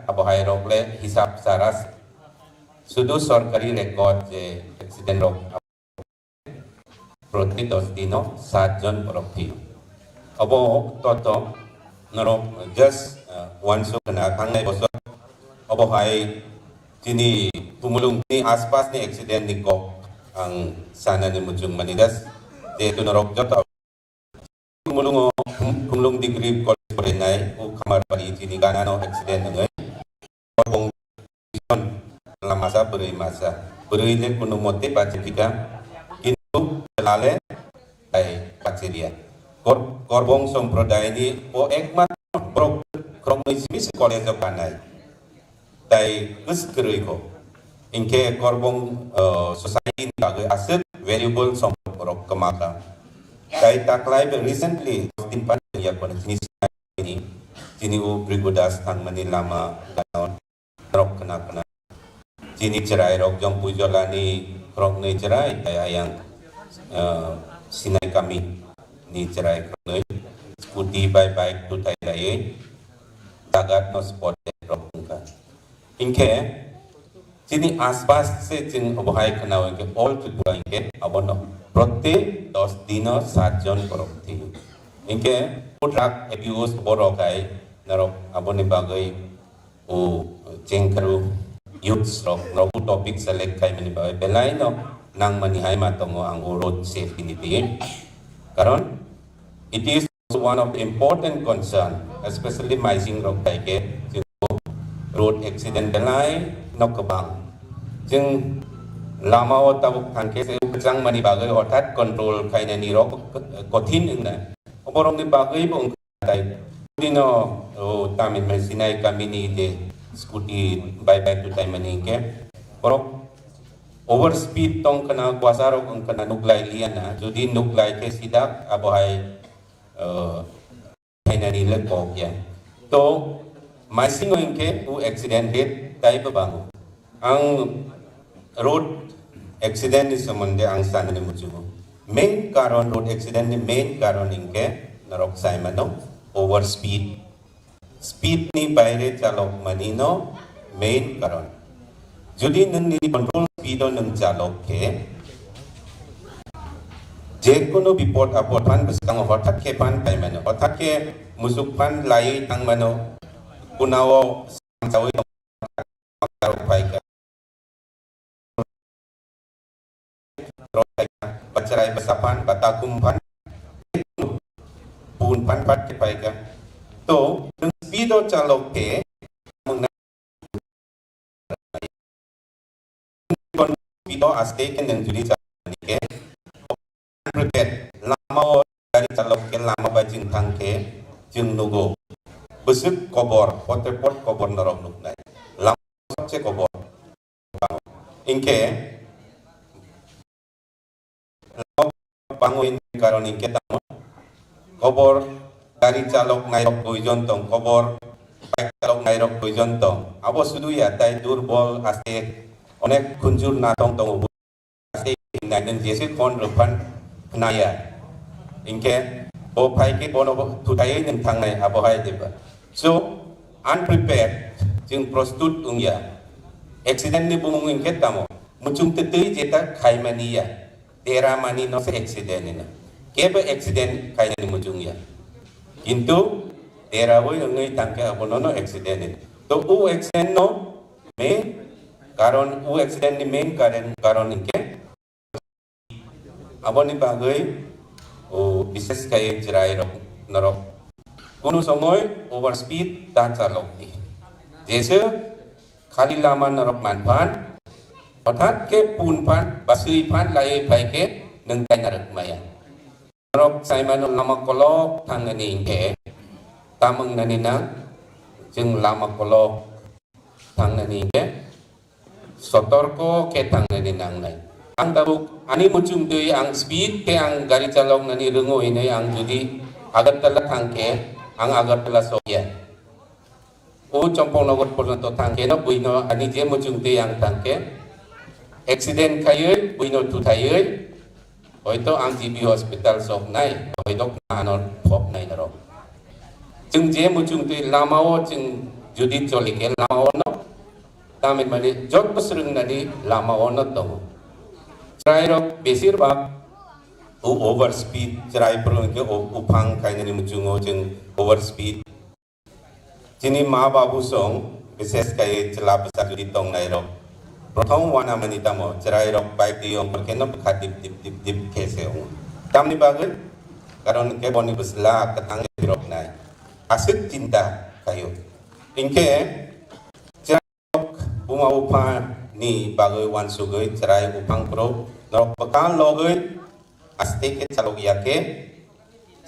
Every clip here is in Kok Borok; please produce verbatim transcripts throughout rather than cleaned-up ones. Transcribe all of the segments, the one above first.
abohai rok le hisab chara se. Sudu sorkari record je accident rok proti dos dino sat jon borok thio. Obo toto norok just, uh, uansuk khna thangnai bosor obo hai chini Khumulung ni aspas ni accident ni kok ang sanani muchung mani das, jehetu norok joto Khumulungo, Khumulung Degree College porinai o Khamarbari chini ganano accident wngwi Korbong lama sa bwrwi masa. Bwrwi le kuno mote bachi phika, kintu chwla le tai bachi riya. Kor-, Korbong Somprodai ni o ekmatro borok khoroknwi simi se college o kanai. Tai kwswk kwrwi kho. Hinkhe Korbong, uh, society ni bagwi aswk valuable sompod borok kwma kha. Tai taklai be recently din pan ya kono chini Chini, chini o Bhrigu Das thangmani lama gana rok khna khna. Chini chwrai rok jong Pujolani khoroknwi chwrai, tai ayang, eh, Sinai kami ni chwrai khoroknwi scooty bai bike tutai laiwi jagat no spot rok wngkha. Hinkhe, chini aspas se chwng obohai khwnao hinkhe all Tripura hinkhe abono prote dos dino sat jon borok thwi. Hinkhe drug abuse borok hai norok aboni bagwi o chengkharu youths rok norok o topic select khaimani bagwi belai no nangmani hai ma tongo ang o road safety ni twi. Karon it is one of the important concern, especially Maising rok tai khe chwng road accident belai no kwbang. Chwng lama o tabuk thang khe se kwchang mani bagwi hothat control khainani rok kothin wngna. Oborokni bagwi bo wngkha tai. Dino o Tamil Sinai kamini je scooty bai bai tutai mani hinkhe borok over speed tong khna, kwasa rok wng khna nuklai liya na. Jodi nuklai khe sidak abo hai uh, khainani le kok ya. To, Maisingo hinkhe o accident rate tai bo bango. Ang road accident ni somonde ang sanani muchungo. Main karon, road accident ni main karon hinkhe norok saimano over speed. Speed ni baire chalok mani no main karon. Jodi nwng nini control speed o nwng chalok khe, je kono bipod apod phan bwskango hothat khe phan pai mano, hothat khe musuk phan laiwi thang mano, kunao samsawi tong phai kha. Bachrai basa phan, bata kum phan, pun phan pat khe pai kha. To, nwng speed o chalok khe, nwng speed o aste khe nwng jodi chalok khe, unprepared, lama o gari chalok khe lama bai chwng thang khe chwng nugo. Bwswk kobor, pote pot kobor norok nuknai. Lama sabse kobor. Hinkhe, lama bangwi karon hinkhe tamo? Kobor, gari chalok nairok duijon tong, kobor, bike chalok nairok duijon tong. Abo sudu ya, tai durbol, aste, onek khunjur natong tongo. Nainung jese kon rwphan khnaya. Hinkhe bo phai khe bono bo thutaiwi nwng thangnai abo hai diba. So, unprepared, chwng prostut wngya. Accident ni bumung hinkhe tamo? Muchung twtwi jeta khaimani ya. Dera mani no se accident hino. Kebo accident khainani muchung ya. Kintu derawi wngwi tangkhe abono no accident hino. To o accident no main karon, o accident ni main karon, karon hinkhe aboni bagwi o bishes khai chwrai rok norok kunu somoi over speed ta chalokdi. Jese khali lama norok manphan, hothat khe pun phan, baswi phan, laiwi phai khe nwng tai narwk maya. Norok saimano lama kolok thangnani hinkhe, tamung nani nang, chwng lama kolok thangnani hinkhe, sotorko khe thangnani nangnai. Ang tabuk ani muchung twi ang speed khe ang gari chalok nani rwngo hinwi ang jodi Agartala thang khe, ang Agartala sokya. O Champaknagar porjonto thang khe no buino ani je muchung twi ang thang khe accident khaiwi buino thuthaiwi hoito ang G B hospital soknai, hoito ano phobnai norok. Chwng je muchung twi lamao chwng Jodi choli khe lama o no, tamni mani joto swrwng nani lama o no tongo. Chwrai rok besir bak o over speed, chwrai phuru hwnkhe o buphang khainani muchungo chwng over speed. Chini ma babu song, bises kaiye chwla bwsa jodi tongnai rok. Prothom wana mani tamo chwrai rok bike twi ongkor khe no bwkha dip dip dip dip khe se wngo. Tamni bagwi, karon hwnkhe boni bwsla kwthang rok nai. Aswk chinta khaio. Hinkhe chwrai rok buma bupha ni bagwi wansugwi chwrai buphang phuru norok bwkha logwi aste khe chalok ya khe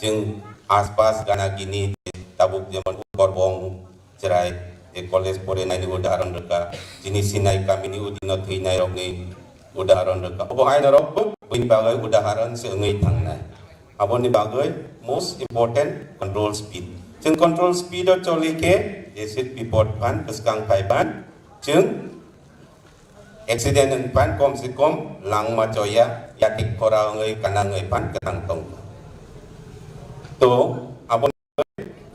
chwng aspas gana gini tabuk jemon Korbong chwrai je college porinai ni udaharon rwkha, chini Sinai kami ni udino thwinai rok ni udaharon rwkha. Obo hai norok bo bini bagwi udaharon se wngwi thangnai. Aboni bagwi most important control speed. Chwng control speed o choli khe jeswk bipod phan bwskang phai phan chwng accident wng phan kom se kom langma choya, yatik khora wngwi kanang wngwi phan kwthang tong. To abo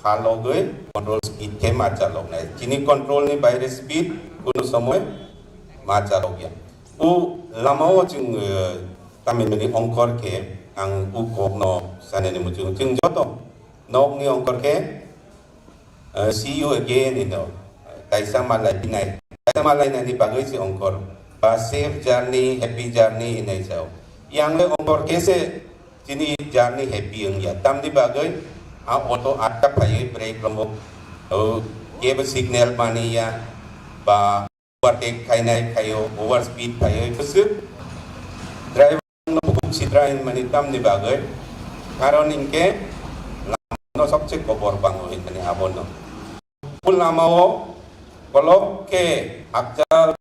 phalogwi control speed khe ma chaloknai. Chini control ni baire speed kunu somoy ma chalokya. O lama o chwng, eh, tamni mani ongkor khe ang o kok no sanani muchung. Chwng joto nok ni ongkor khe, eh, see you again hino. Kaisa malai pinai. Kaisa malai nani bagwi se ongkor. Ba safe journey, happy journey hinai sao. Yang le ongkor khe se chini journey happy wngya. Tamni bagwi a auto atta phaiwi brake rombo, o, kebo signal mani ya, ba overtake khainai khaio, over speed phaiwi bwswk driver no bukhuk sitra hinmani tamni bagwi, karon hinkhe lama no sobse kobor bango hinmani abono. O lama o kolok khe hakchal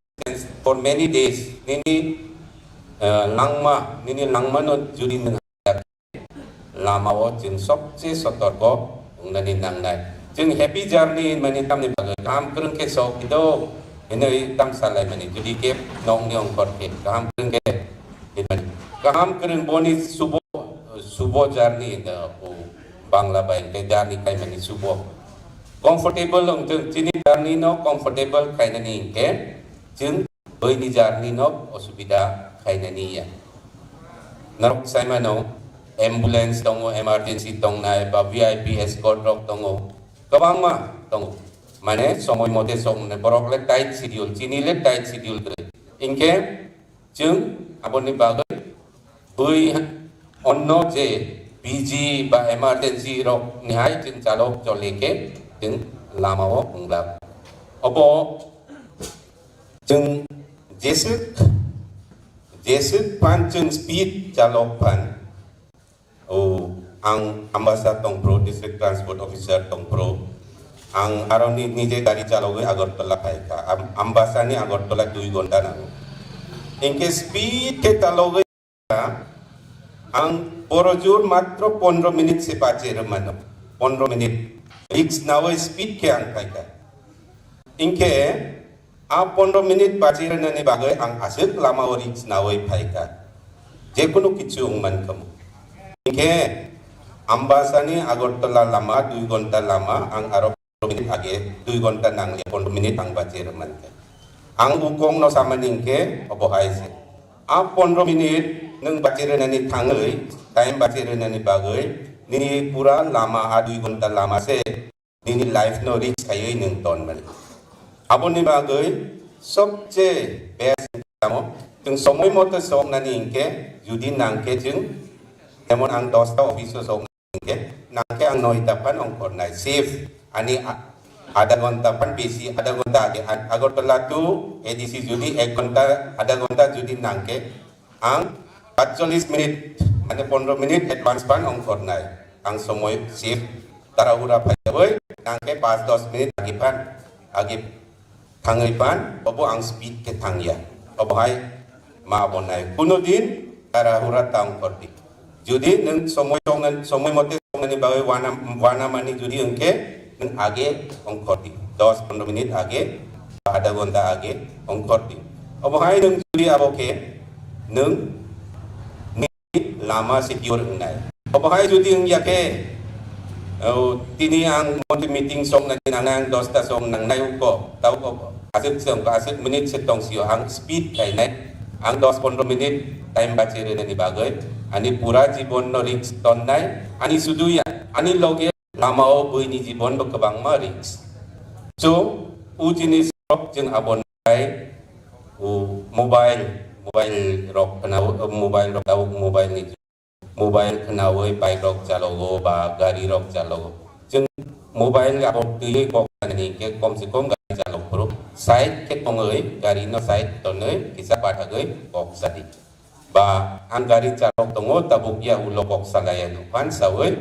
for many days nini, eh, langma, nini langma no jodi nwng lama o chwng sobse sotorko wngnani nangnai. Chwng happy journey hinmani tamni bagwi kaham kwrwng khe sok ido hinwi tamsa laimani, jodi khe nokni ongkor khe kaham kwrwng khe hinmani. Kaham kwrwng boni subo, subo journey hino o Bangla bai hwnkhe journey khaimani subo. Comfortable wngthwng, chini journey no comfortable khainani hinkhe chwng Buini journey no osubida khainani ya. Norok saimano, ambulance tongo, emergency tongnai, ba V I P escort rok tongo, kwbangma tongo. Mane somoi mote sokmani borok le tight schedule, chini le tight schedule kwrwi. Hinkhe chwng aboni bagwi bui onno je busy ba emergency rok ni hai chwng chalok choli khe chwng lama o wnglak. Obo Chwng jeswk, jeswk phan chwng speed chalok phan. O, ang Ambasa tongphuru, District Transport Officer tongphuru. Ang aroni nije gari chalogwi Agartala phaikha. Am-, Ambasa ni Agartala dui ghonta nango. Hinkhe speed khe chalogwi ang boro jur matro pondro minute se bache rwmano. Pondro minute. Risk nawi speed khe ang phaikha. Hinkhe a pondro minute bache rwnani bagwi ang aswk lama o risk nawi phaikha. Jekunu kichu wngman khamu. Hinkhe Ambasani Agartala lama, dui ghonta lama, ang aro minute age, dui ghonta nanglia, pondro minute ang bache rwmani khe. Ang bukong no samani hinkhe obo hai se. A pondro minute nwng bache rwnani thangwi, time bache rwnani bagwi, nini pura lama, a dui ghonta lama se, nini life no risk khaiwi nwng tonmani. Aboni bagwi sobse best tamo, chwng somoi moto soknani hinkhe, judi nangkhe chwng, jemon ang dosta office o sok hinkhe, nangkhe ang noita phan ongkhornai, safe. Ani a-, adha ghonta phan besi, adha ghonta age, a-, Agartala to A D C jodi ek ghonta, adha ghonta jodi nangkhe, ang patchollis minute, mane pondro minute advance phan ongkhornai. Ang somoi safe, tarahura phaiwi, nangkhe panch dos minute age phan, age thangwi phan, obo ang speed khe thangya. Obo hai ma bo nai. Kuno din tarahura ta ongkhor di. Jodi nwng somoi tongna, somoi mote tongnani bagwi wana, wana mani jodi wngkhe nwng age ongkhor di. Dos pondro minute age, adha ghonta age ongkhor di. Obo hai nwng jodi abo khe nwng lama secure wngnai. Obo hai jodi wngya khe, Oh, tini ang monthly meeting song nani nangnai, ang dosta song nangnai uko, tau ko aswk song, aswk minute se tong sio, ang speed khainai, ang dos pondro minute time bache rwnani bagwi, ani pura jibon no risk tonnai, ani sudu ya, ani loge lama o buini jibon bo kwbangma risk. So, u jinis rok jeng abo nai, u mobile, mobile rok khna, mobile rok tau, mobile ni mobile khnaui bike rok chalogo ba gari rok chalogo. Chwng mobile abo twiwi kok sanani hinkhe kom se kom gari chalok phuru side khe tongwi gari no side tonwi kisa pathagwi kok sadi. Ba ang gari chalok tongo tabuk ya ulo kok salai ano phan saui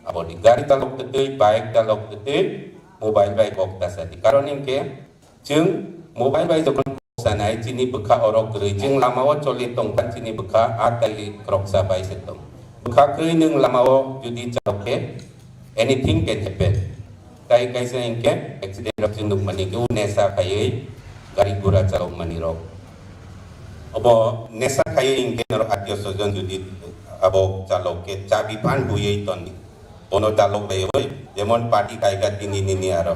aboni gari chalok twtwi bike chalok twtwi mobile bai kok ta sadi. Karon hinkhe Chwng mobile bai jokon kok sanai chini bwkha oro kwrwi, chwng lama o choli tongkha chini bwkha a tali khoroksa bai se tong. Bwkha kwrwi nwng lama o jodi chalok khe anything can happen. Tai kaisa hinkhe accident rok chwng nukmani khe o nesa khaiwi gari gura chalok mani rok. Obo nesa khaiwi hinkhe norok atio sojon jodi abo chalok khe chabi phan huiwi toni. Bono chalok laiwi jemon party khaikha tini nini aro.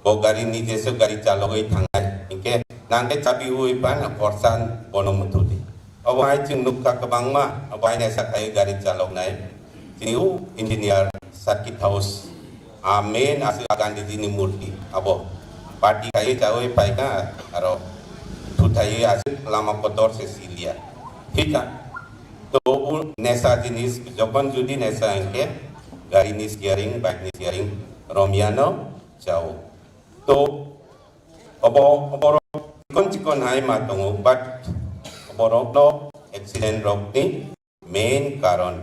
Bo gari ni jesu gari chalogwi thangnai. Hinkhe nang khe chabi ui phan a korsan bono muthudi. Obo hai chwng nukha kwbangma, obo hai naisa khai gari chaloknai. Chini o engineer circuit house. A main aswk a Gandhiji ni murti. Abo party khai chawi paikha aro thuthai aswk lama kotor se silia. Thik na? To o nesa jinis, jokon jodi nesa hinkhe gari ni steering, bike ni steering romyano chao. To obo, oborok chikon chikon hai ma tongo, but oborokno accident rokni main karon.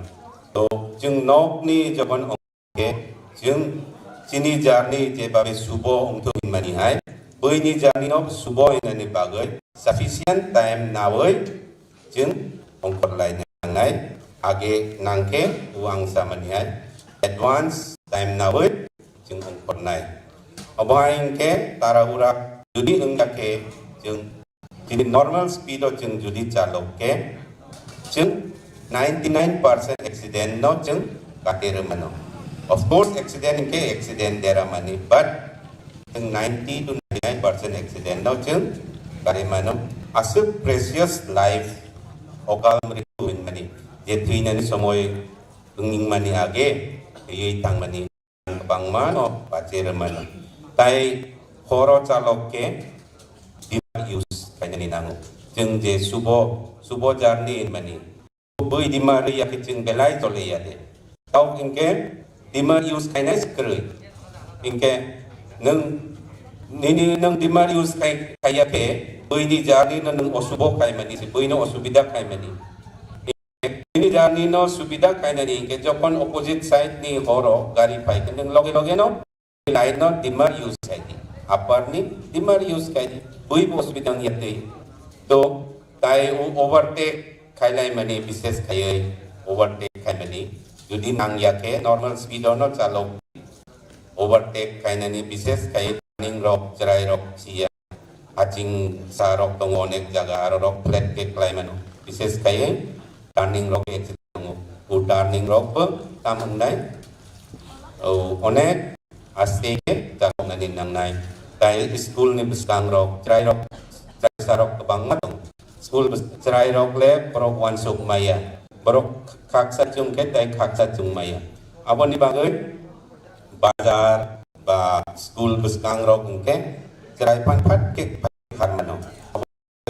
To chwng nokni jokon ongkhe chwng chini jarni jebabe subo ongthu hinmani hai, buini jarni no subo hinani bagwi sufficient time nawi chwng ongkhor lai nangnai, age nangkhe o ang samani hai advance time nawi chwng ongkhornai. Obo hai hinkhe tara ura jodi wngya khe chwng chini normal speed o chwng jodi chalok khe chwng ninety nine percent accident no chwng kate rwmano. Of course accident hinkhe accident dera mani, but Chwng ninety to ninety nine percent accident no chwng gari mano. Aswk precious life okal mritu hinmani, je thwinani somoi wngmani age thwiwi thangmani kwbangma no bache rwmano. Tai horo chalok khe dimar use khainani nango. Chwng je subo, subo jarni hinmani, bui dimar ya khe chwng belai chole ya de. Tok hinkhe dimar use khainai se kwrwi. Hinkhe nwng nini nwng dimar use khai, khaiya khe buini jarni no nwng osubo khaimani se, buino osubida khaimani. Nini jarni no subida khainani hinkhe jokon opposite side ni horo gari phai khe nwng loge loge no Line no dimmer use khai di, upper ni dimmer use khai di, bui bo osubida wng ya twi. To tai o overtake khai lai mani, bises khaiwi overtake khai mani. Jodi nang ya khe normal speed o no chalok, overtake khai nani bises khai turning rok, chwrai rok si ya. Haching sa rok tongo onek jaga, aro rok flat khe klai mano. Bises khai turning rok accident tongo. O turning rok bo tam wngnai. O onek aste khe jalok nani nangnai. Tai school ni bwskang rok, chwrai rok, chwraisa rok kwbangma tongo. School bwsk-, chwrai rok le borok uansuk maya. Borok khaksa chung khe tai khaksa chung maya. Aboni bagwi bazar ba school bwskang rok hwnkhe chwrai phan phat khe phai mano.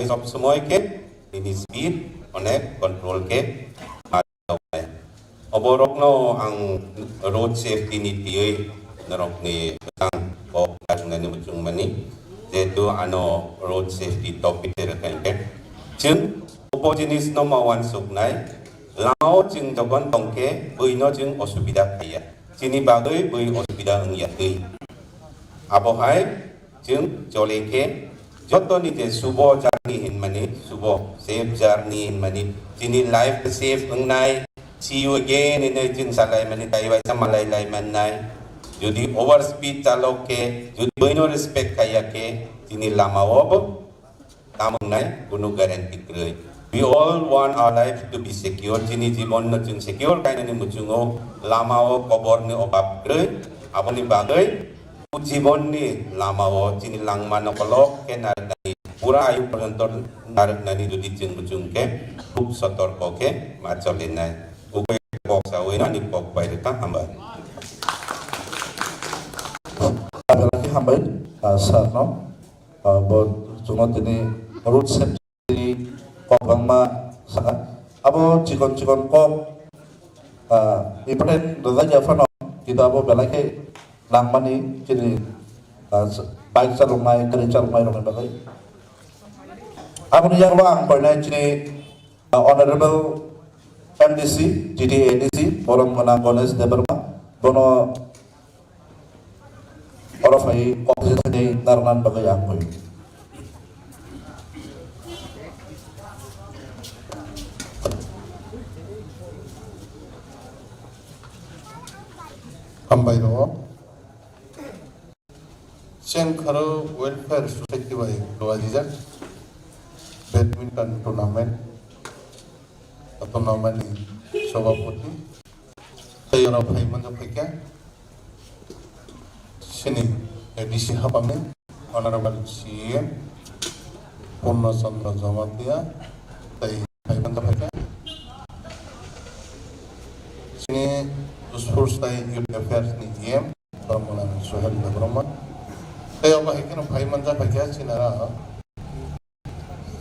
Sob somoi khe nini speed onek control khe ma-, oborokno ang road safety ni twiwi norokni kwthang kok nangmani muchungmani, jehetu ano road safety topic se rwkha hinkhe chwng obo jinisno ma uansuknai, lamao chwng jokhon tongkhe buino chwng osubida khaiya. Chini bagwi bui osubida wngya twi. Abohai chwng chole khe jotoni je subo journey hinmani, subo safe journey hinmani, chini life safe wngnai, see you again hinwi chwng salai mani, tai waisa malai lai mannai. Jodi over speed chalok khe, jodi buino respect khaiya khe, chini lamao bo tam wngnai, kunu guarantee kwrwi. We all want our life to be secure. Chini jibon no chwng secure kainani muchungo lama o kobor ni obab kwrwi. Aboni bagwi jibon ni lama o chini langma no kolok khe narwknani, pura ayu porjonto narwknani jodi chwng muchung khe khub sotorko khe ma cholinai. Kubui kok sawi ani kok bai rwkha, hambai. Abelaki hambai, ah, sir no, ah, bo chwngno tini road safety ni kok bangma saka. Abo chikon chikon kok, ah, important rwjak ya phano, kintu abo belai khe nangmani chini, ah, bike chaloknai, gari chaloknai rokni bagwi. Aboni yago ang koinai chini, ah, Honorable M D C, G T A D C, borom gwnang Ganesh Debbarma, bono oro phai kok thani narwknani bagwi ang koi. Hambai rw. Chengkharo Welfare Society bai rwajak badminton tournament, o tournament ni sobapoti tei oro phai manjak phaikha chini A D C hapangni Honorable C E M Purna Chandra Jamatia tei phai manjak phaikha chini Sports tei Youth Affairs ni E M Brahmana Suhel Debbarma. Tei obo hai kheno phai manjak phaikha chini aro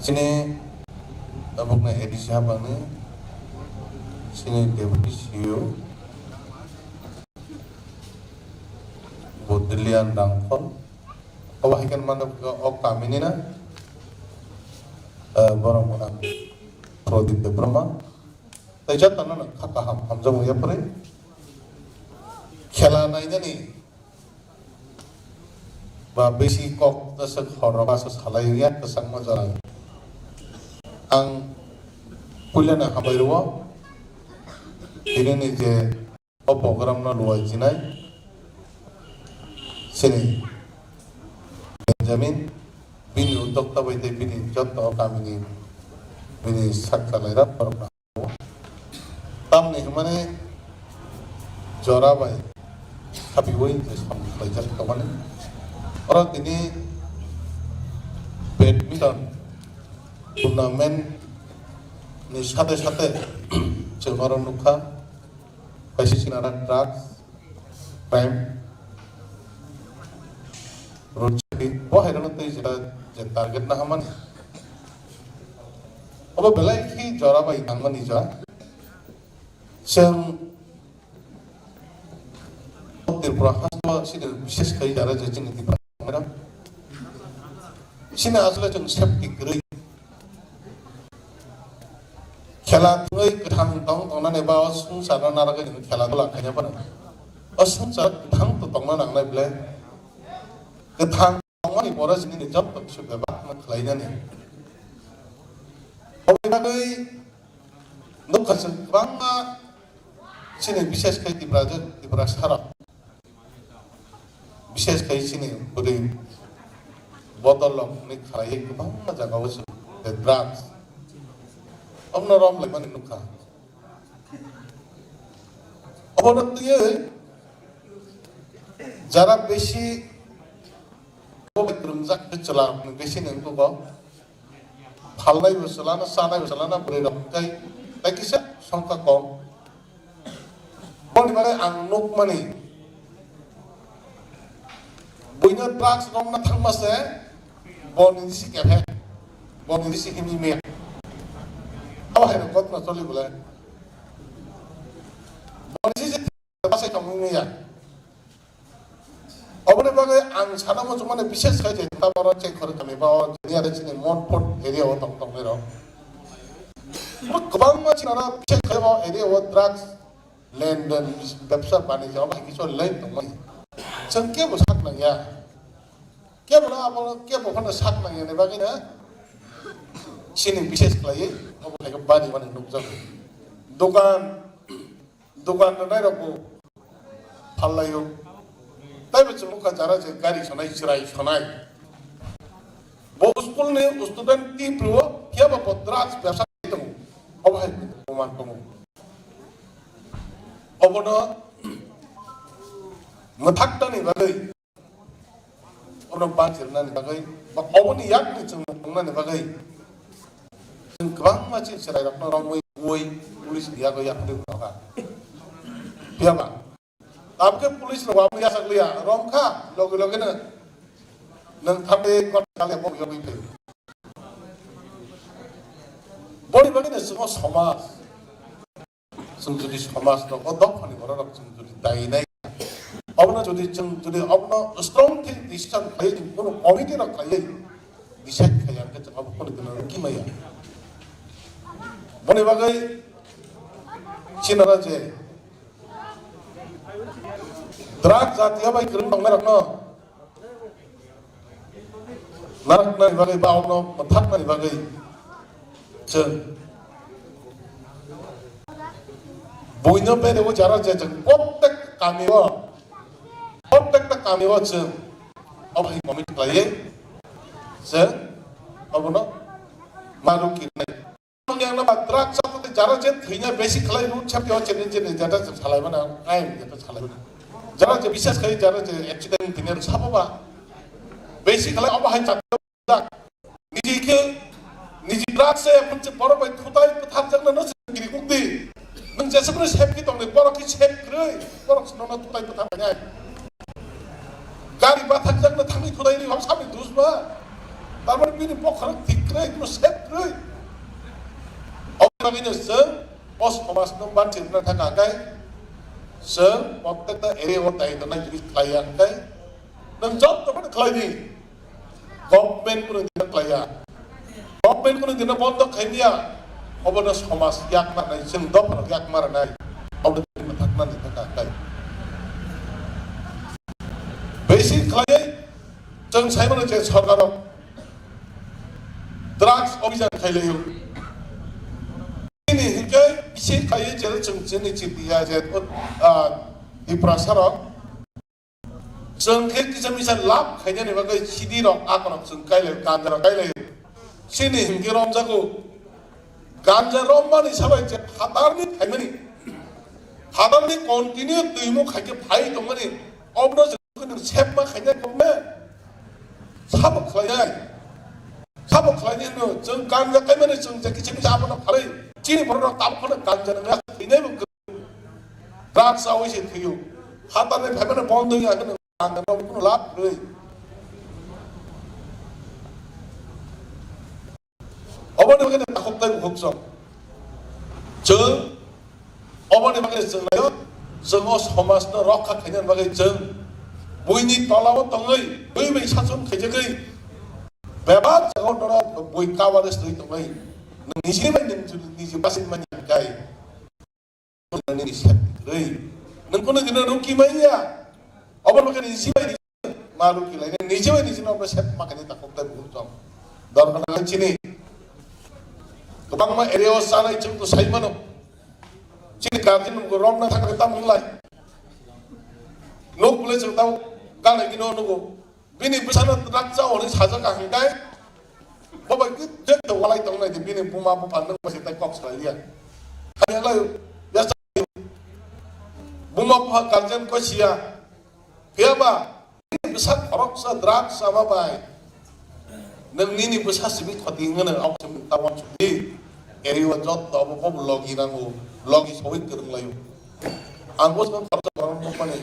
chini tabukni A D C hapangni chini Deputy C E O Bodolian Rangkhol. Obo hai kheno manjak phaikha o kamini na, eh, Brahmana Pradip Debbarma. Tei jotono no kha kaham hamjakmung yapharwi khela nainani ba bisi kok jaswk hor rok aswk salai ya kwchangma jora. Ang puilano hambai rwo tinini je o program no luai chinai chini Benjamin, bini udokta bai tei bini joto kamini bini sak chalairok borok no. Tamni hwnmani jora bai khapiui je samung khlaijak tongmani. Oro tini badminton tournament ni sate sate chwng oro nukha, kaisa chwng aro drugs, crime, road safety, bo hai rokno twi jeta je target na hamani. Obo belai khe jora bai tangmani jora. Chwng Tripura hasto sini bishesh khai jara je chini Tripura madam. Sini asle chwng safety kwrwi. Khela thwngwi kwthang tong tongnani ba o swngcharno narwgwi khela dula khaina phano. O swngchar kwthang to tongna nangnai ble. Kwthang tongmani pore chini joto kisu bebak no khlainani. Oboni bagwi nukha chwng kwbangma chini bishesh khai Tipra, Tipra sarok. Bishesh khai chini bwrwi bodol rok ni khalai kwbangma jaga o chwng drugs. Omno rom laimani nukha. Obono twiwi jara besi kwrwngjak khe chwla rokni besi ni wngkuk o. Phalnai bo chwlano, chanai bo chwlano, bwrwi rok kai, tai kisa songkha kom. Boni bagwi ang nukmani, buino drugs romna thangma se, boni nisi kephe, boni nisi himni me. Abo hai rok kotno choli bole. Boni nisi se basai tongmani ya. Oboni bagwi ang sana muchungmani bishesh khai je taboro Chengkhor kami ba o jini are chini Monpur area o tong tongnai rok. Kwbangma chini oro bishesh khai o area o drugs lenden, bebsa banija obo hai kisa line tongmani. Chwng kebo sak nangya. Kebo no abo kebo phano sak nangya ni bagwi na chini bishesh khlaiwi obo hai bani mani nukjago. Dokan Dokan rwnai rok bo phallaio. Taibo chwng nukha jara je gari sonai, chwrai sonai. Bo school ni student twi phuru o, phiya ba bo drugs bebsa man tongo. Obono mwthaknani bagwi, obono banchirnani bagwi, ba oboni yakni chwng tongnani bagwi chwng kwbangma chini chwrairokno romwi, bui, police ni yago yapri rwkha. Phiyaba? Tabukhe police rok abo yachak liya, romkha, logi logi no nwng thamde kota kali abo yogwi phaio. Boni bagwi no chwng o somaj, chwng jodi somaj rok o dophani borok rok chwng jodi dainai, obono jodi chwng jodi obono strong thing decision khlaiwi, bono committee rok khlaiwi decide khlaiya, hwnkhe chwng abo kono dino rwkhi maya. Boni bagwi chinara je drug jatiya bai kwrwng tongnai rokno narwknani bagwi ba okno mwthaknani bagwi chwng buino bede o jara je chwng prottek kamio, prottekta kamio chwng obo hai committee khlaiwi chwng obono ma rwkhinai. Yang na ba drug chakti jara je thwina besi khlai rut chapti o chini chini jata chwng salai mana, kain jata salai mana. Jara je bises khai jara je accident thwina sabo ba. Besi khlai obo hai chapti niji khe, niji drug se phunche borok bai thutai bwthar jakna no chwng giri kukdi. Nwng jesukno safety tongdi, borok khe safe kwrwi, borok swnamno thutai bwthar nai. Gari bathakjakno thangwi thulaini hok sabni dus ba. Tarmani bini bokhorok thik kwrwi, bini sep kwrwi. Oboni bagwino chwng o somajno banchirna thangkha khe chwng prottekta area o dai tongnai jodi khlaiya hwnkhe nwng joto phano khlaidi. Government kuno dina khlaiya. Government kuno dina bondo khaimya. Obono somaj yak marnai, chwng dophano yak marnai. Obono dina thaknani thaka khlai. Basic khlaiwi chwng saimano je sorkaro drugs obhijan khailaio. Chini hinkhe bisi khlaiwi je chwng chini chitiya je, ah, Tiprasarok Chwng khe kisa misa lab khainani bagwi sidi rok akorok chwng kailai, ganja rok kailai. Chini hinkhe romjago. Ganja romani sabai je phatarni phaimani. Phatarni continue twimo khaikhe phai tongmani. Obno chwng sepma khainai kokne. Sabo khlainai. Sabo khlainai no chwng ganja kaimani chwng je kisa misa abono phalai. Chini borok rok tabuk phano ganja nangya khainai bo. Drugs chawi se thwiyo. Hatarni phaimani bondo ya, ang no kuno lab kwrwi. Oboni bagwi takhuk tai bukhuk chwng. Chwng, oboni bagwi chwng laio, chwng o somajno rokha khainani bagwi chwng buini tolao tongwi, bui bai sason khaijagwi, bebak jagao norok bui coverage twi tongwi, niji bai niji basing mani kai. Nini sep kwrwi. Nwng kuno dino rukhi manya. Obo nokhe niji bai niji ma rukhi lainai. Niji bai niji no sep ma khainai takhuk tai bukhuk tong. Dorkar nang chini. Kwbangma area o chanai chwng to sai mano. Chini guardian rok romna thangkhe tamo wnglai. Nok bwlai chwng tamo gana gini o nugo. Bini bwsano twrak cha hwnwi sajak kha hwnkhe, bo bai je walai tong nai di, bini buma bupha nwng bai se tai kok salai liya. Hamya lai ya cha, buma bupha guardian ko siya. Phiya ba bini bwsa khoroksa drugs chama bai nwng nini bwsa simi khoti wngno, abo se ta wansuk di. Eri o jotto abo bo logi nango, logi sogwi kwrwng laio. Ang bo se khoroksa borok nukmani.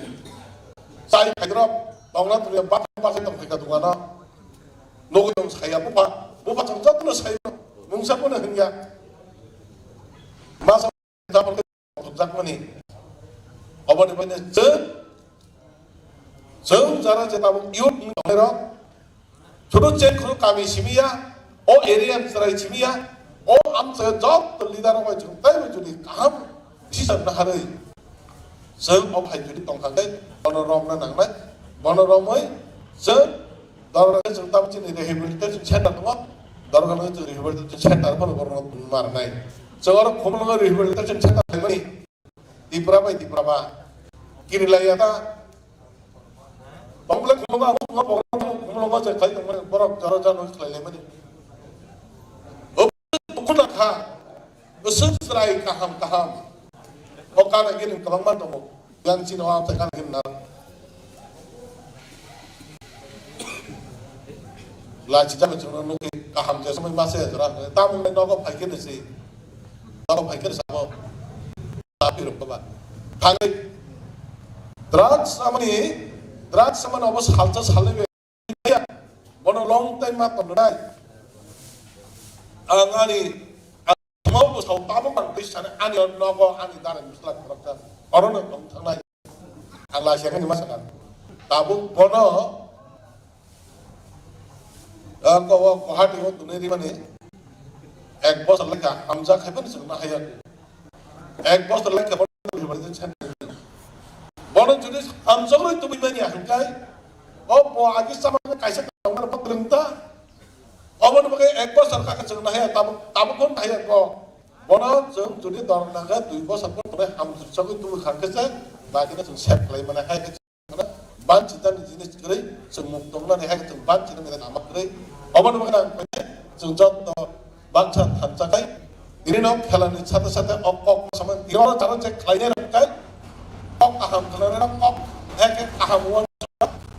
Chai khaidrop tongna tongya bak bak tong khaika dukano. Nugui tong saya bupha, bupha tong jotno sayo. Mungsa bono hwnya. Masa japon jakmani. Oboni bani chwng, chwng jara je tabuk youth ni tongnai rok. Chudu cheng khuru kami simiya, o area ni chwrai simiya, o amchai jotto leader rok bai chwng taibo jodi kaham decision naharwi. Chwng o phai jodi tongkha khe bono romna nangnai, bono romwi chwng dorkar khe chwng tamo chini rehabilitation center tongo, dorkar khe chwng rehabilitation center bono bono marnai. Chwng oro khumulwngo rehabilitation center khaimani Tipra bai Tipra ba kiri laiya ta. Tongmole khumulwngo, khumulwngo, khumulwngo je khai tongmani borok jora jora khlai laimani. O khuna kha. Bwswk chwrai kaham kaham. O kana gini kwbangma tongo. Yang chini o amsa kana gini na. Lachi jaba chwngno nukhi kaham je somoi masa ya jora. Tamoni nogo phaikhe ni si. Nogo phaikhe ni sabo. Tapi rok ba. Thangwi drugs amani, drugs amani obo salsa salnai. Bono long time ma tong nai. Ang ani, ang mau bo sao tabuk ang twi sani ani nogo ani dara musla khoroksa. Oro no tong thangnai. Ang la siya ni masa kan. Tabuk bono, ang ko Guwahati o tunai ri mani. Ek bosor lekha hamjak hai phano chwng ma haya. Ek bosor lekha bono. Bono jodi hamjak roi tubui manya hingkai. O bo agi sama kaisa tongmani bo kwrwng ta. Oboni bagwi ek bosor kha chwng nahaya, tabuk, tabuk hwn nahaya ko. Bono chwng jodi dor naga dui bosor pon tore hamjak chogwi tubui kha khe se, bagwi chwng sep khlai mane hai khe chwng banchi jani jinis kwrwi, chwng muk tongnani hai khe chwng banchi nani lama kwrwi. Oboni bagwi ang khe chwng jotto baksa thansa khai. Tini no khelani sate sate o kok sama tiro charo che khlainai rok kai. Kok kaham khlainai rok kok, ek ek kaham wan.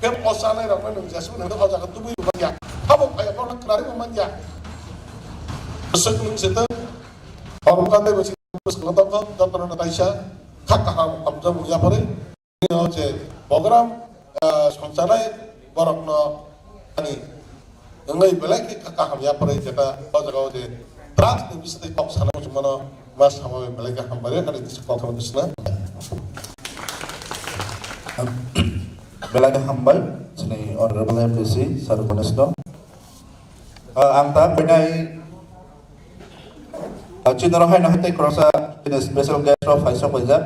Ke posa nai rok nang jesu nang o jaga tubui rok ya. Habo phai ko nang khlari ko man ya. Sek nung sete. Habo kan dai besi bes ko to ko to to na taisa. Khak kaham hamjak ya pare. O je program, ah, songchalai borokno ani wngwi belai khe kaham yapharwi jeta o jaga o je drugs ni bisingtwi kok sana muchung mano ma sama bai belai khe hambai rw kani kisa kok khe bisna. Belai khe hambai chini honorable M D C sir Ganesh no. Ah, ang ta koinai, ah, chini rok hai no hai tei khoroksa chini special guest rok phai sok bai jak.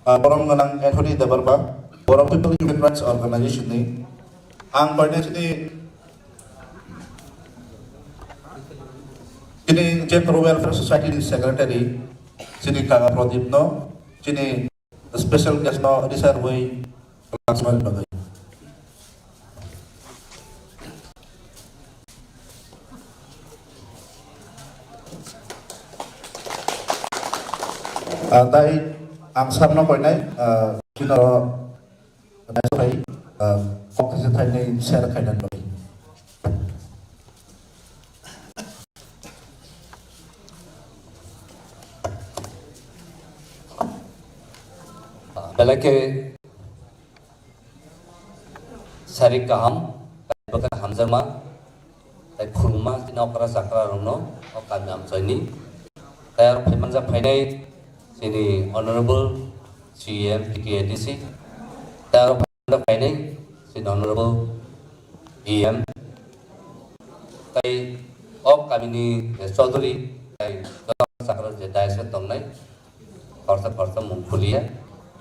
Ah, borom gwnang Anthony Debbarma, Borom People Human Rights Organization ni. Ang koinai chini, chini Gender Welfare Society ni Secretary, chini Kaka Pradip no, chini special guest no, Richard Wei, Laksman Bagai. Ah, tai ang sarno koinai, ah, chino, ah, kok kisa thainai share khainani bagwi. Belai khe Sari kaham, kaibo khe hamjakma, tai khulumma chini okra chakra rokno o kami amchaini. Tai aro phaimanjak phainai chini Honorable C E M T T A D C, tai aro phaimanjak phainai chini Honorable E M, tai o kamini Chaudhary, tai chakra je dais o tongnai, khorsa khorsa mung khuliya.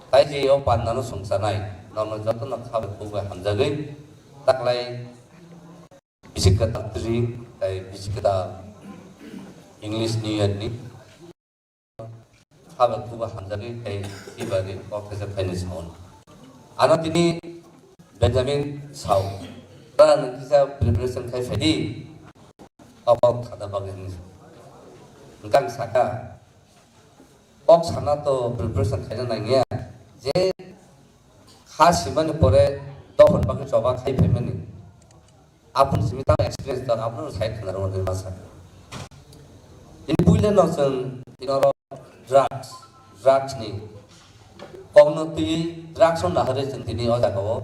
Tai je o pandano songchanai, nono jotono kha bai khuk bai hamjagwi taklai bisi kwtal tri, tai bisi kwtal English New Year ni kha bai khuk bai hamjagwi tai tibari kok khe phaini sao. Ano tini Benjamin sao, "Tara nwng kisa preparation khai phaidi, o kok thada bagwi," hinwi. Hwnkhe ang saka, kok sana to preparation khaina nangya, je kha simani pore dophani bagwi choba khai phaimani. Aboni simi tamo experience dong, abono sai khna rwmani masa. Ini puila no chwng tini oro drugs, drugs ni kokno twi drugs no naharwi chwng tini o jaga o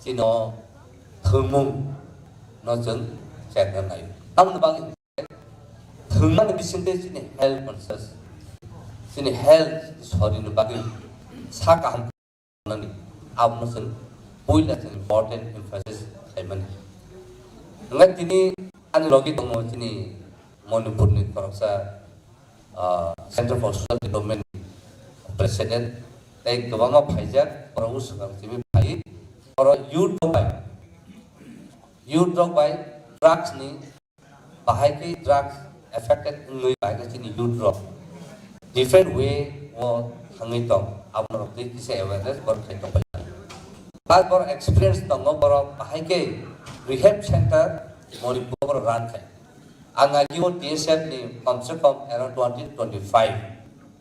chini o thwngmung no chwng check nai. Tamoni bagwi Thwngmani bisingtwi chini health conscious, chini health, sorry ni bagwi sa kaham nani, abono chwng puila chwng important emphasis khaimani. Hwnkhe tini ani logi tongo chini Manipur ni khoroksa, ah, Center for Social Development ni president, tei kwbangma phaijak, borok swkang simi phai, borok youth rok bai, youth rok bai drugs ni bahai khe drugs affected wngwi bahai khe chini youth rok different way o thangwi tong, abo rok twi kisa awareness borok khai tong pai. Plus borok experience tongo, borok bahai khe rehab center Manipur borok run khai. Ang agi o T S F ni komse kom around twenty twenty-five,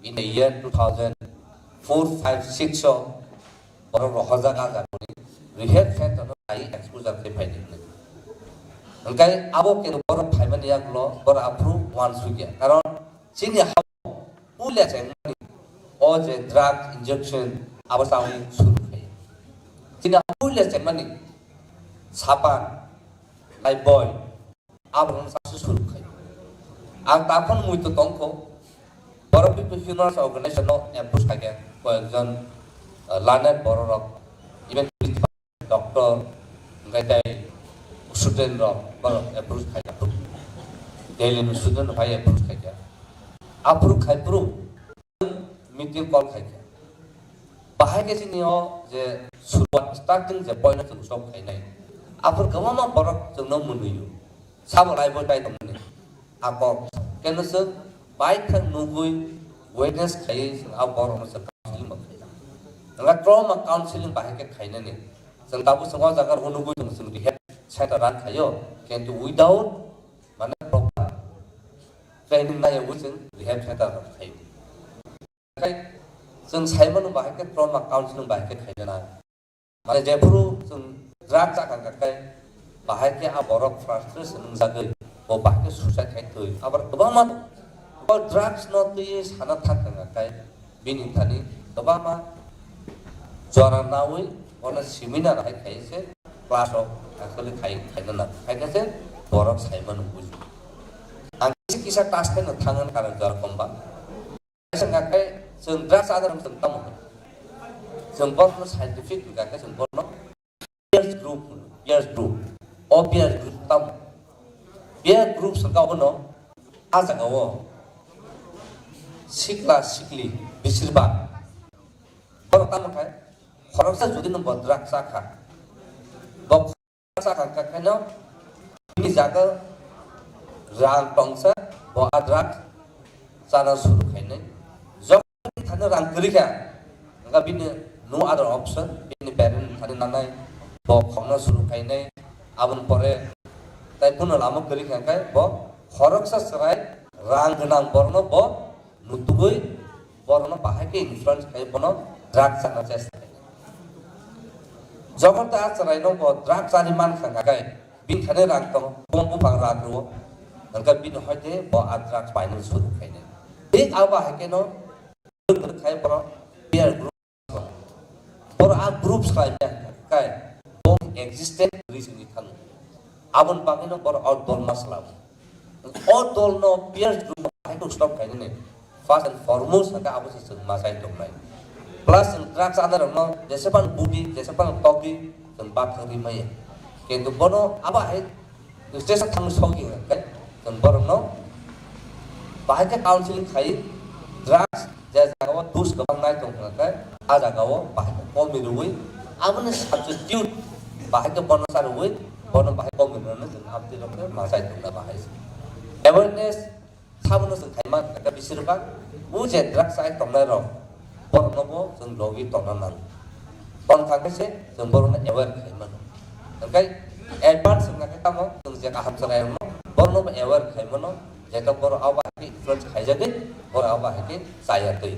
in the year two thousand four, five, six o borok rohorjak, ah jagani rehab center no nai exposure khe phaidi hwnwi. Hwnkhe abo khe borok phaimani yagulo borok aphuru uansukya, karon chini ha puila chengmani, o je drug injection abo chawui suru khai. Chini ha puila chengmani sapan, lifebuoy, abo rok chawui suru khai. Ang takhon muitu tongkho, borok People Human Rights Organization no approach khaikha, koyekjon, uh, learned borok rok, even doctor, hwnkhe tei student rok, borok approach khaikha. Delhi ni student rok hai approach khaikha. Aphuru khai phuru meeting call khaikha. Bahai khe chini o je suruat starting je point o chwng sok khainai. Aphuru kwbangma borok chwngno mwnwio. Sabo laibo tai tongmani. A kok keno chwng bai thang nugui witness khaiwi chwng a borokno chwng counseling bo khaina. Nwng trauma counseling bahai khe khainani. Chwng tabuk chwng o jaga rw nugui tongo chwng rehab center run khaio. Kintu without mane proper training naiyawi chwng rehab center run khaio. Khai chwng saimano bahai khe trauma counseling bahai khe khaina na. Mane jephuru chwng drug chakha kha khai bahai khe a borok frustration wngjagwi bo bahai khe suicide khai thwi. Abar kwbangma bo drugs no twiwi sana thang kha khai bini thani kwbangma jora nawi bono seminar hai khai se class rok actually khai khaina na khai khe se borok saimano buji. Ang kisa kisa class khai no thangna karon jora komba. Kaisa hwnkha khe chwng drugs adar chwng tamo hwno. Chwng bono scientific hwnkha khe chwng bono peer group hwno, peer group. O peer group tamo? Peer group hwnkha bono a jaga o sikla sikli besir bak. Borok tamo khai khoroksa jodi no bo drugs chakha. Bo sakha kha khaino bini jaga rang tongsa bo a drug chana suru khainai. Jokon thani rang kwrwi kha, hwnkha bini no other option, bini parent thani nanai bo khokna suru khainai. Aboni pore tai kuno lama kwrwi kha khe bo khoroksa chwrai rang gwnang borokno bo mutugwi borokno bahai khe influence khai bono drug chana chesta khai. Jokon ta chwraino bo drug chani man kha kha khai bini thani rang tongo, bom buphang rang rwo, hwnkhe bini hoite bo a drug painani suru khainai. Thik abo hai kheno khai borok peer group. Borok a group swlai ya kai, bong existed reason ni thang. Abon bagwi no borok out dol ma swlam. O dol no peer group hai to stop kai ne. First and foremost hake abo se chwng ma sai tong nai. Plus chwng drugs adar no jese pan budi, jese pan togi, chwng ba thang ri maya. Kintu bono abo hai Station thang sogwi hwnkhe chwng borokno bahai khe counseling khai, drugs je jagao dus kwbang nai tong hwnkhe a jagao bahai khe komi rwui aboni substitute bahai khe bono cha rwui bono bahai komi rwna chwng amtwi rokhe ma chai tongna bahai. Awareness Sabono chwng khaima hwnkhe bisir bak o je drugs ai tongnai rok borokno bo chwng logi tongna nango. Tong thang khe se chwng borokno aware khai mano. Hwnkhe advance wngkha khe tamo chwng je kaham chwrai rokno borokno bo aware khai mano, je to borok abo hai khe influence khaijagwi borok abo hai khe chaya twi.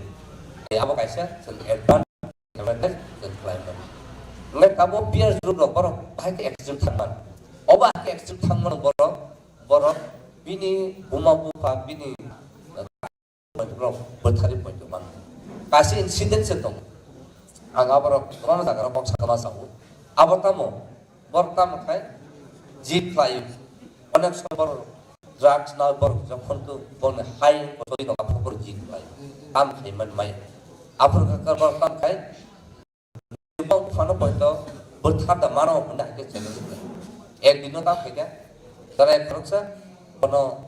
Tei abo kaisa chwng advance awareness chwng khlai mano. Hwnkhe abo peer group rok borok bahai khe extreme thang mano. Obo hai khe extreme thang mano borok, borok bini buma bupha bini rok bwthari poito mano. Kaisa incident se tongo. Ang aborok kwbangma jaga rok kok sakha ma sao. Abo tamo, borok tamo khai jit khlai. Onek somoy borok drugs na borok jokhon to borok hai kosoi no aphuru borok jit khlai. Tam khai man mai. Aphuru kha borok tam khai Bong phano poito bwthar da mano hwnwi hai khe challenge khlai. Ek dino ta phaikha, chwrai khoroksa bono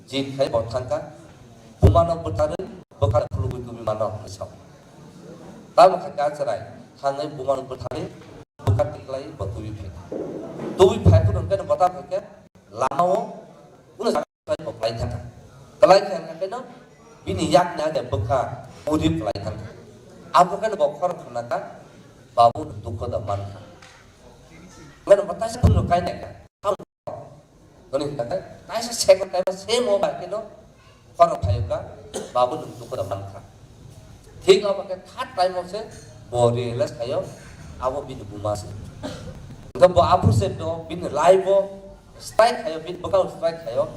jit khai bo thangkha, bumano bwtharwi bwkha khulugwi tubui mano hwnwi sao. Tamo khe kha chwrai thangwi bumano bwtharwi bwkha tiklai bo tubui phaikha. Tubui phai phuru hwnkhe bwtha phaikha, lamao ulo Kwlai thangkha. Kwlai thangkha khe no bini yakni age bwkha udip kwlai thangkha. Abo khe no bo khorok khna kha, babu dukho da man kha. Mane bo taisa phunuk kai nai kha. Noni hwnka khe, kaisa second time o same o bai khe no khorok phaio ka, babu nwng dukhu da mankha. Thik abo khe third time o se bo realize khaio, abo bini buma se. Hwnka bo aphuru se no bini life o strike khaio, bini bwkhao strike khaio.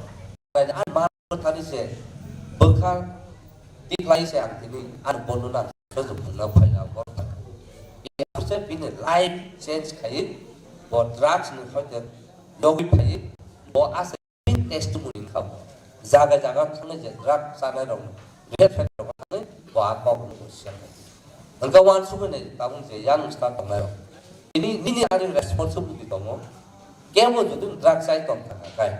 Ani ma bwthani se bwkha tiklai se ang tini ani bono na Facebook phungna phaina bo. Aphuru se bini life change khai, bo drugs ni hoite yogwi phai, bo ase testimony kha bo. Jaga jaga thangwi je drug chanai rok, rehab center rok thangwi bo a kok no share khai. Hwnka uansukgwi nai tabuk je yang start tongnai rok. Nini, nini ani responsibility tongo. Kebo jodi drug chai tong thangkha khai,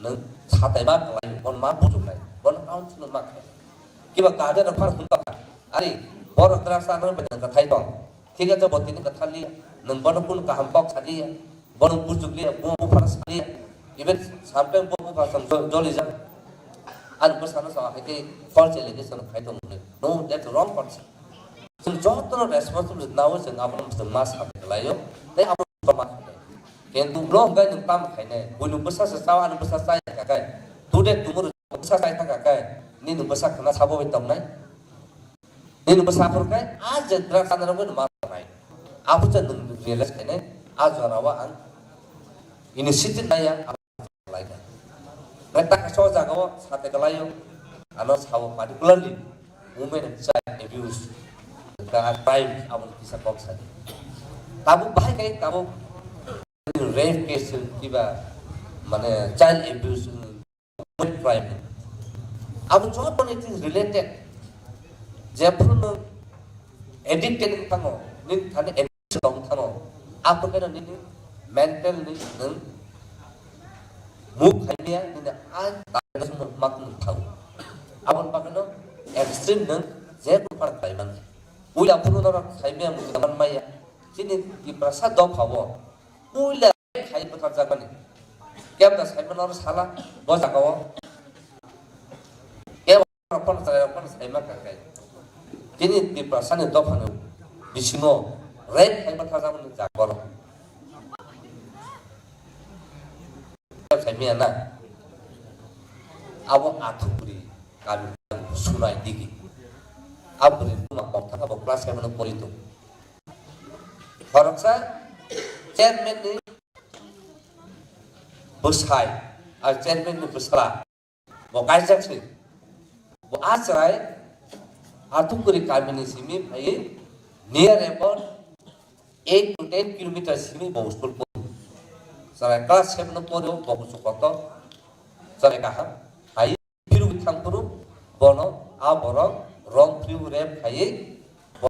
nwng satai ma khlai, bono ma bujuknai, bono counsel ma khlai. Kiba guardian rok phano hwnka kha, ari borok drug chanai bai nang kathai tong. Thik ase, bo tini kwthar liya, nwng bono kunu kaham kok sa liya, bono bujuk liya, bo buphar sa liya. Even sometimes bo buphar sam jo-, joli jak. Ani bwsano sa hai khe false allegation khai tong mwnwi. No, that's wrong person. Chwng jotono responsible nawi chwng abono chwng ma sa khlaio, tei abo ma khlai. Kintu ulo hwnkhe nwng tamo khainai? Buini bwsa se chao, ani bwsa chaya kha khe. Today tomorrow bwsa chai thangkha khe, nini bwsa khna sabo bai tongnai? Nini bwsa phuru khe a je drug chanarok bai ma tongnai. Abo je nwng realize khainai, a jorao ang initiative naiya, ang khlaikha. Nai ta kaisa o jagao sate kwlaio, ano sao particularly women and child abuse, ka crime aboni kisa kok sadi. Tabuk bahai kai tabuk rape case kiba mane child abuse, women crime. Abo joto ni thing related. Jephru nwng addicted wng thango, nini thani addiction wng thango, abo khe nini mental ni nwng move khaimaya, nini a tabuk mak nwng thango. Aboni bagwi no extreme nwng je kunu phano khlai manya. Puila phuru norok khaimaya, mui man maya. Chini Tiprasa dopha o puila khai bwthar jakmani. Kebda saimano oro sala, bo jagao. Kebo rok phano chwrai rok phano saima kha khe. Chini Tiprasani dophani bisingo rape khai bwthar jakmani jaga borok. Saimaya na. Abo Athukuri kami sunai digi. Aboni buma kok thangkha bo class seven o pori tongo. Khoroksa chairman ni bwsai, a chairman ni bwsla, bo kaijak se. Bo a chwrai Athukuri kami ni simi phai near about eight to ten kilometer simi bo school pori. Chwrai class seven no pori bo kuchuk kotor. Chwrai kaham hai. Phirwi thang phuru bono a borok wrong phirwi rape khaiwi bo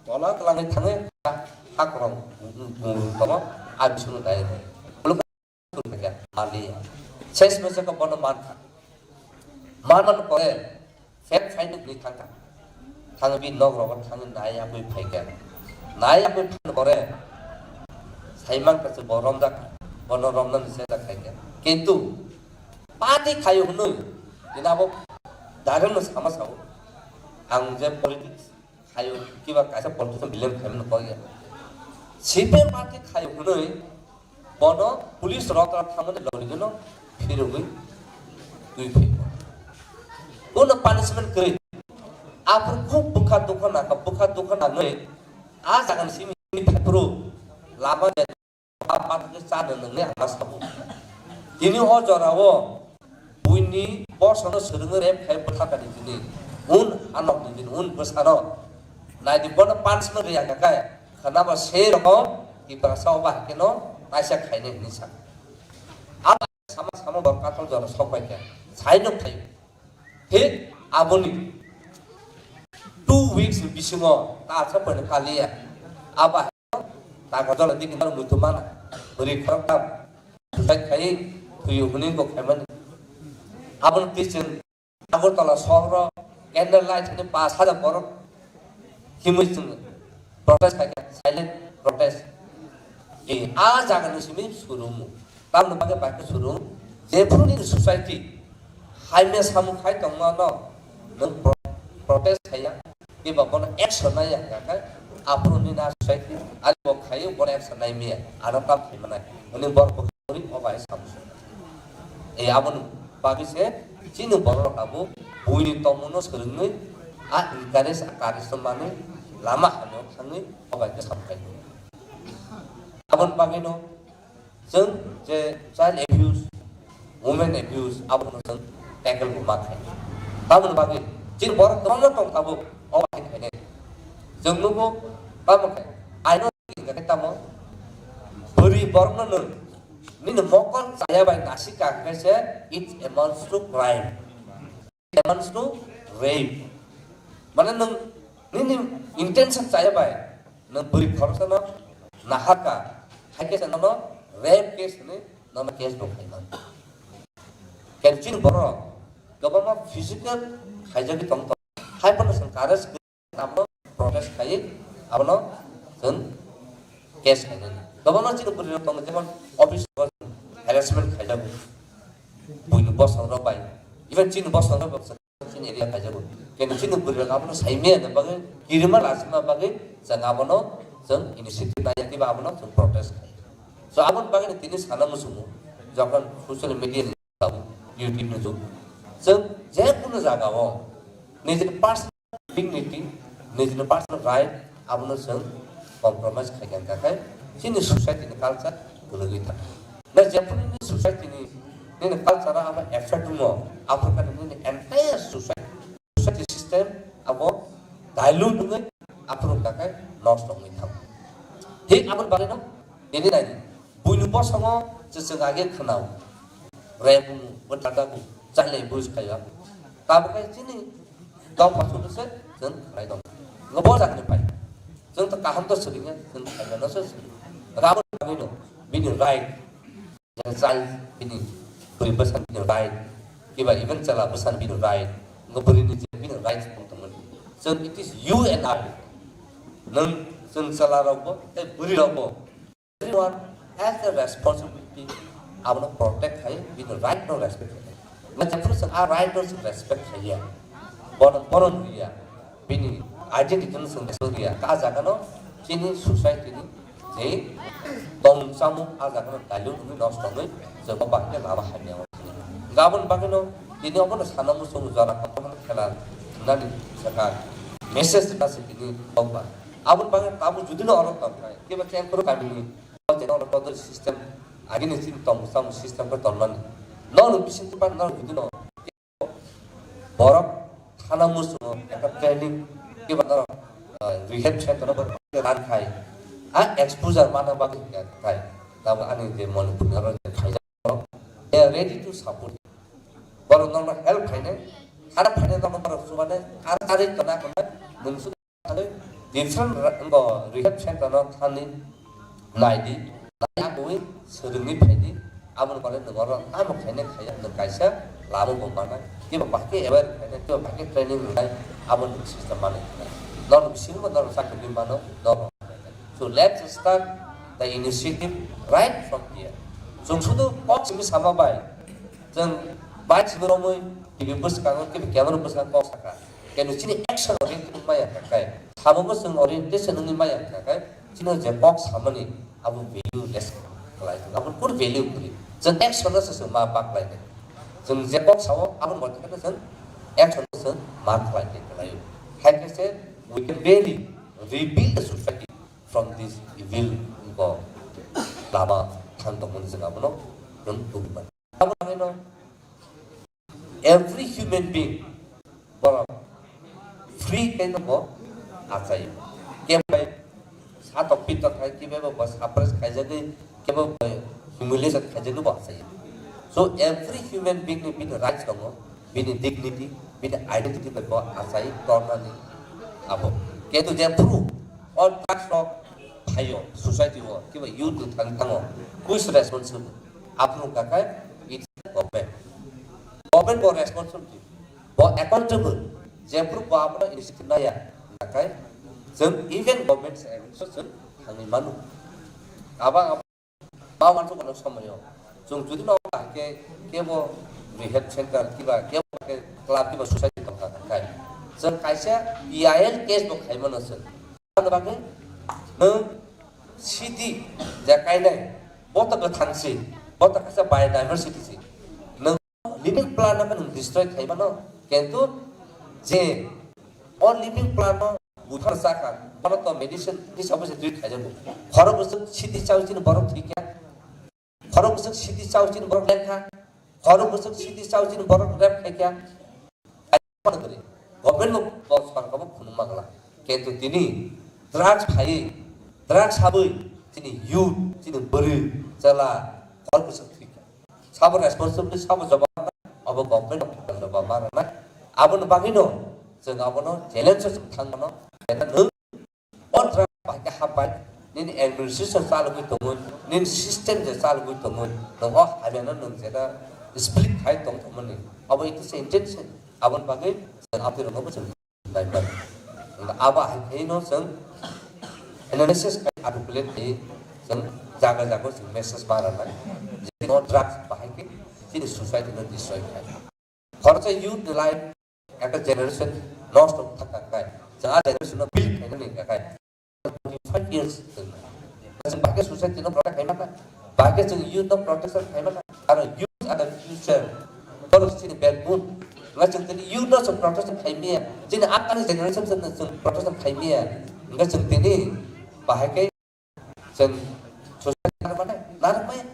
tola twlangwi thangwi hak rong tongo, a bisingo dai rw. Maliya. Ses mese ko bono man kha. Man man kore fake finding ni thang kha. Thang bi nok rogo thang nai abui phai kha. Nai abui phai kore. Saimang kha se bo romjak kha. Bono romna ni se da khai kha. Kintu party khayo hwnwi, jena abo direct no sama sao. Ang je politics khayo, kiba kaisa politician blame khaimani kok ya. C P M party khayo hwnwi, bono police rok rok thangmani logni gano phirogwi twi phai. Bono punishment kwrwi. Aphuru khub bwkha dukha nangkha, bwkha dukha nangwi a jagani simi phaiphuru lama je Bap bathakhe chano nwngnai ang ma sabo. Tini o jorao buini bosono swrwngwi rep khai bwthakani tini. Un anokni tini, un bwsano. Naidi bono punishment rwya kha khe, khwnaba sei rokno Tiprasa o bahai kheno kaisa khainai hwnwi sa. Abo sama sama borok kathal jora sok bai khe. Sai nuk thai. Thik aboni two weeks ni bisingo ta sa phaino kaliya. Aba taka jora digi nang muitu mana. Bwrwi khoroktham suicide khai thuyo hwnwi bo khaimani. Aboni twi chwng Agartala sohoro candle light hwnwi pash hajar borok himwi chwng protest khai kha, silent protest. E, a jaga ni simi surumu. Tamoni bagwi bai khe surung, jephru nini society hai mesa samung khai tongmano nwng pro-, protest khaiya, eba bono action naiya hwnkha khe, aphuru nini a society ani bo khaio, bono action nai maya, ano tam khai manai. Hwnwi borok bo khe o bai samung. E aboni bagwi se chini borok abo buini tongmungno swrwngwi a encourage, a encourage manwi lama hamya thangwi obai khe samkhaio. Aboni bagwino chwng je child abuse, women abuse, abono chwng tackle bo ma khainai. Tamoni bagwi chini borok kwbangma tong tabuk obai khainai. Chwng nugo tamo khe aino hingkha khe tamo bwrwi borokno nwng nini mokol chaya bai nasika khe se it amounts to crime. Amounts to rape. Mane nwng nini intention chaya bai nwng bwrwi khoroksano naharka, hai khe se nono rape case hwnwi nono case bo khaimano. Khe chini borok kwbangma physical khaijagwi tong tong. Hai phano chwng courage abono protest khai, abono chwng case khainani. Kwbangma chini bwrwi rok tongo, jemon office o harassment khaijago, buini bosong rok bai, even chini bosong rok bai chini area khaijago. Kini chini bwrwi rok abono saimaya na bagwi, kirima lachima bagwi chwng abono chwng initiative naiya, kiba abono chwng protest khai. So aboni bagwi tini sana muchungo, jokhon social media ni YouTube ni jug, chwng je kunu jaga o nijini personal dignity, nijini personal right, abono chwng compromise khai kha, hwnkha khe chini society ni culture kwlwgwi thang. Na jephru nini society ni, nini culture o abo effect wngo, aphuru khe nini entire society, society system abo dilute wngwi aphuru hwnkha khe nosto wngwi thango. Thik aboni bagwino tini nai buini bosongo je chwng age khwnao, rep wngwi, bo dada bo chale buj khaio. Tabuk khe chini tongphasungno se chwng khlai tong. Ngo bo jagani pai. Chwng to kaham to swrwngya, chwng khlaimano se swrwng. Rabo bagwino bini right, je child bini bwrwi bwsa bini right, kiba even chwla bwsa bini right, ngo bwrwini je bini right tong tongmani. Chwng, it is you and I. Nwng chwng chwla rokbo tei bwrwi rokbo, everyone has a responsibility, abono protect khai, bini right no respect khai. Na jephru chwng a right no chwng respect khaiya, bono boron riya, bini identity no chwng respect riya, ka jaga no chini society ni je tong chamung a jaga no dilute wngwi nosto wngwi chwng bo bahai khe lama hamya o thangwi. Gabon bagwi no tini obono sana muchung jora kotor khela nani saka message rwna se tini tongma. Aboni bagwi tabuk jodi no oro tongkha, kebo chengkoro kamini o je nono total system, agini chini tong samung system khe tongmani. Nono bising tipan nono jodi no borok thana muchungo ekta training kebo norok, ah, rehab center no borok ran khai. A exposure mana bagwi khai. Tabuk ani je Manipur ni oro je khaijak borok, they are ready to support. Borok nono help khainai, khana phainai nono borok chubane, ar ari tona khonai, mungsu Different ra-, bo rehab center no thani naidi, nai aboni swrwngwi phaidi, aboni pore nwng oro tamo khainai khaiya, nwng kaisa lama bo manai, kiba bahai khe aware khainai, kiba bahai khe training rwnai, aboni system manai khnai. Norok bisingo norok chakri mano, norok. So let's start the initiative right from here. Chwng sudu kok simi sama bai, chwng bai simi romwi T V bwskango, kiba camera bwskango kok saka. Keno chini action oriented wngmaya hwnkha khe, samungo chwng orientation wngwi maya hwnkha khe, chini je kok samani abo value less khlai thung, abo kunu value kwrwi. Chwng action no se chwng ma baklai nai. Chwng je kok sao, abo mote khe chwng action no chwng ma khlai nai kwlaio. Hai khe se we can really rebuild the society from this evil, bo lama thang tongmani chwng abono chwng tubui mano. Abo haino every human being borok free khe no bo achai. Kebo bai satok pitok khai, kebo bo suppress khaijagwi, kebo bai humiliation khaijagwi bo achai. So every human being ni bini rights tongo, bini dignity, bini identity bai bo achai tornani abo. Ketu jephru o drugs rok phaio society o, kebo youth ni thang thango, who is responsible? Aphuru kakai, it's government. Government bo responsibility, bo accountable, jephru bo abono initiative naya, nakai, chwng even government se against o chwng thangwi manu. Abang abang ma wansu kono somoyo. Chwng jodi no bahai khe, kebo rehab center kiba, kebo khe club kiba society tongkha nakai. Chwng kaisa P I L case bo khaimano chwng. Ano bagwi nwng city je kainai, bo to kwthang si, bo to kaisa biodiversity si. Nwng living plant no nwng destroy khai mano, kintu je o living plant no buthar saka, bono to medicine hisabo se treat khai jago. Khorok bwswk siti chao chini borok thwi kha. Khorok bwswk siti chao chini borok lek kha. Khorok bwswk siti chao chini borok rep khai kha. Government bo, bo sorkar bo phunukma glak. Kintu tini drugs phaiwi, drugs habwi chini youth, chini bwrwi, chwla, khorok bwswk thwi kha. Sabo responsibility, sabo jawab, abo government of Tripura ba ma rwnai. Aboni bagwino chwng abono challenge o chwng thang mano. Kena nwng o drug bahai khe hapbai, nini administration chalogwi tongwi, nini system je chalogwi tongwi, nwng o hamyano nwng jeta split khai tong thangmani. Abo it is intention. Aboni bagwi chwng aboni rokno bo chwng naiman. Abo hai khe no chwng analysis khai articulate khai chwng jaga jaga chwng message ma rwnai. Je no drugs bahai khe chini society no destroy khai. Khoroksa youth ni life, ekta generation nosto thangkha khai. Chwng a generation no build khainani hwnkha khai. Twenty five years chwng. Chwng bahai khe society no protect khaima kha. Bahai khe chwng youth no protection khaima kha. Aro youth are the future. Borok chini backbone. Wngkha chwng tini youth no chwng protection khaimiya. Chini upcoming generation chwng, chwng protection khaimiya. Wngkha chwng tini bahai khe Chwng society narwkmani, narwkmaya.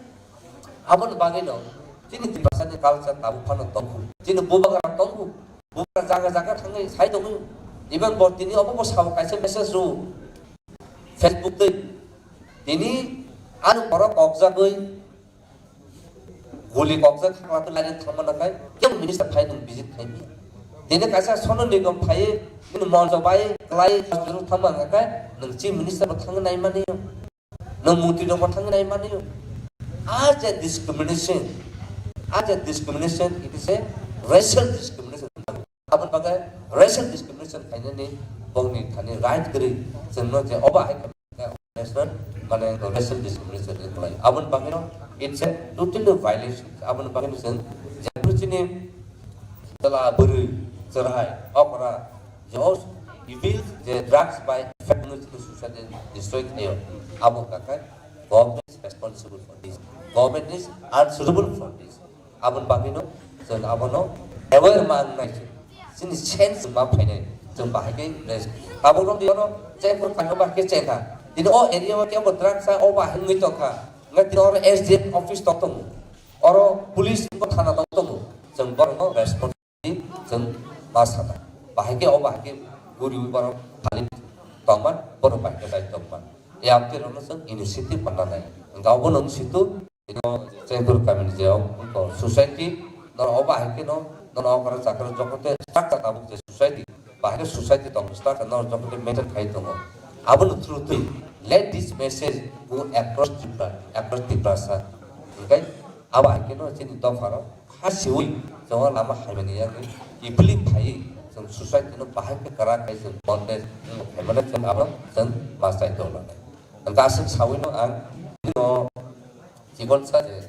Aboni bagwino chini Tiprasani culture tabuk phano tongo. Chini bubagra tongo. Bubagra jaga jaga thangwi sai tongo. Even bo tini obo bo sao kaisa message rw Facebook twi. Tini ano borok kokjagwi Guli kokjak khakla twi lainani thangma nakhai, kebo minister phai nwng visit khai maya. Tini kaisa Sonu Nigam phai, nini monjo bai, klai, hospital thangma nakhai, nwng chief minister bo thangwi nai mani yo. Nwng mantri rok bo thangwi nai mani yo. As a discrimination, as a discrimination, it is a racial discrimination. Aboni bagwi racial discrimination khainani bongni thani right kwrwi, chwngno je obo hai khe national, mane, racial discrimination ni khlai. Aboni bagwino it's a totally violation. Aboni bagwino chwng jephru chini chwla bwrwi chwrai okra je o evil je drugs by effect no chini society destroy khlaio. Abo kakai government is responsible for this. Government is answerable for this. Aboni bagwino chwng abono aware ma wngnai se. Chini sense ma phainai. Chwng bahai khe rest. Tabuk rok dino chengkhor khaino bahai khe chengkha. Tini o area o kebo drugs o bahai wngwi tongkha. Wngkha tini oro S D M office tong tongo. Oro police bo thana tong tongo. Chwng borokno response chwng ma sana. Bahai khe o bahai khe guriwi borok thani tongman, borok bahai khe chai tongman. Yang twi rokno chwng initiative manna nai. Hwnkha obo nwng situ Ino Chengkhor kamini je o society, nono obo hai khe no, nono okra chakra jokote structure tabuk je society, bahai khe society tongo structure, nono jokote maintain khai tongo. Aboni through twi let this message go across Tripura, across Tiprasa. Hwnkhe abo hai khe no chini dopha rok kha siwi chwng lama haimani yagwi kibili phaiwi chwng society no bahai khe kwrak khai chwng bondage wng khaimano chwng abo chwng ma chai tonglanai. Hwnkhe aswk sawino ang no Chikon sa je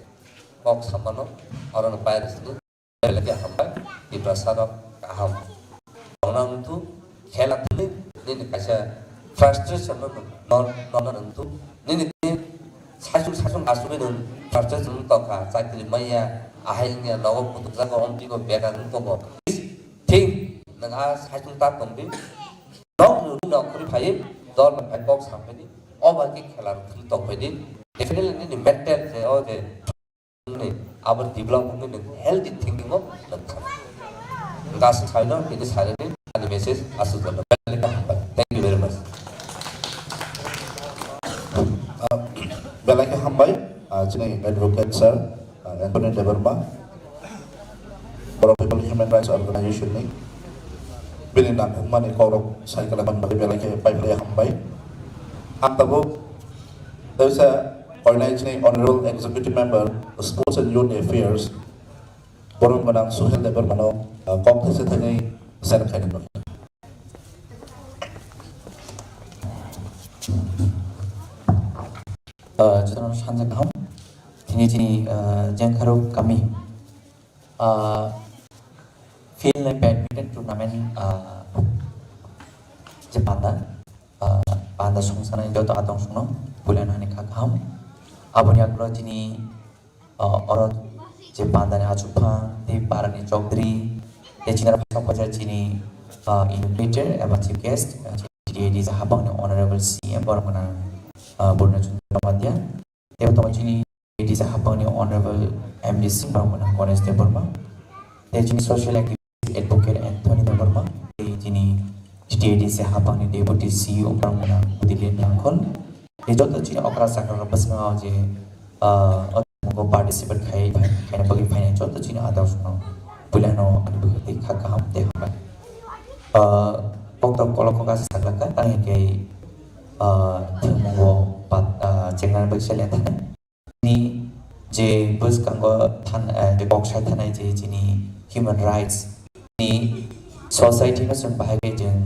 kok samano, oro no virus ni belai khe hambai, Tiprasa rok kaham. Tongna wngthu, khela thwngwi nini kaisa frustration no, no, no, no wngthu. Nini tini saichung saichung asugwi nwng frustration wng tongkha, chakri maya, ahai wngya, nogo kutukjago, omtwi go bekar wng tongo. Thik nwng a saichung ta tongdi. Nok nwng nok khuri phai, dol phai kok samphaidi, o bai khe khela thwngwi tongphaidi. Definitely nini mental je, o je, Ni abo develop wngwi nwng healthy thinking o nwng thang. Hwnkhe aswk saino tini sairwkni ani message aswk joto. Belai khe hambai. Thank you very much. Ah, belai khe hambai, ah, chini advocate sir, ah, Anthony Debbarma, Borok People Human Rights Organization ni bini nangkukmani kokrok sai kalaimani bagwi belai khe paiphlai hambai. Ang tabuk Teisa koinai chini Honorable Executive Member, Sports and Youth Affairs, borom gwnang Suhel Debbarmano, ah, kok thaisa thainwi share khaina bagwi. Ah, jotono sanja kaham. Tini chini, ah, Jengkharok kami, ah, field ni badminton tournament, ah, je panda. Ah, panda songsanai joto atong songno puila nani kha kaham. Aboni agro chini, ah, oro je pandani achukphang, tei parani chokdri, tei chini rok khaisa chini, ah, inaugurators eba chief guest, ah, chini T T A D C hapangni honorable C M borok gwnang, ah, Purna Chandra Jamatia, tei tongo chini T T A D C hapangni honorable M D C borok gwnang Ganesh Debbarma, tei chini social activist advocate Anthony Debbarma, tei chini T T A D C hapangni deputy C E O borok gwnang Dilip Rangkhol, tei joto chini okra chakra rok bwskango je, ah, o participate khai, khai, khaina bagwi phainai joto chini adar rokno puilano ani bwkhak tei kha kaham tei hambai. Ah, koktok kolok kok asa saklaka, tang hingke, ah, thwngmungo pat, ah, chengnani bagwi chaliya thangkha. Ni je bwskango than, ah, je kok sai thanai je chini human rights ni society no chwng bahai khe chwng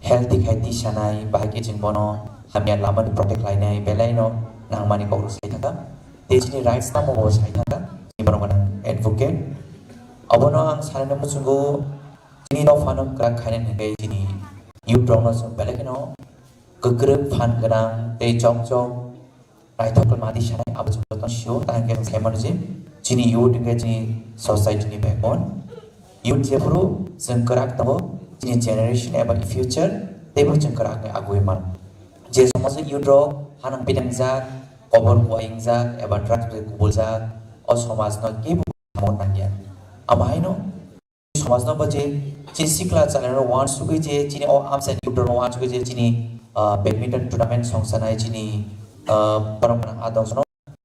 healthy khai tisanai, bahai khe chwng bono hamya lama ni protect lainai, belai no nangmani kok rok sai thangkha. Tei chini rights tamo bo sai thangkha, chini borok gwnang advocate. Obono ang sanani muchungo chini dophano kwrak khainani hwnkhe chini youth rokno chwng belai kheno kwkrwk phan gwnang tei chok chok naithok madi sanai abo chwng jotono sio, tang hwnkhe chwng sai mano je chini youth hwnkhe chini society ni backbone. Youth jephuru chwng kwrak tongo, chini generation eba future teibo chwng kwrak wngwi agui mano. Je somajo youth rok hanang pinangjak, kobor kuaingjak eba drugs bai kubuljak, o somajno kebo samung nangya. Amo haino somajno bo je chini sikla chalairok uansugwi je chini o amchaini youth rok uansugwi je chini, ah, badminton tournament songsanai chini, ah, borok gwnang adong sono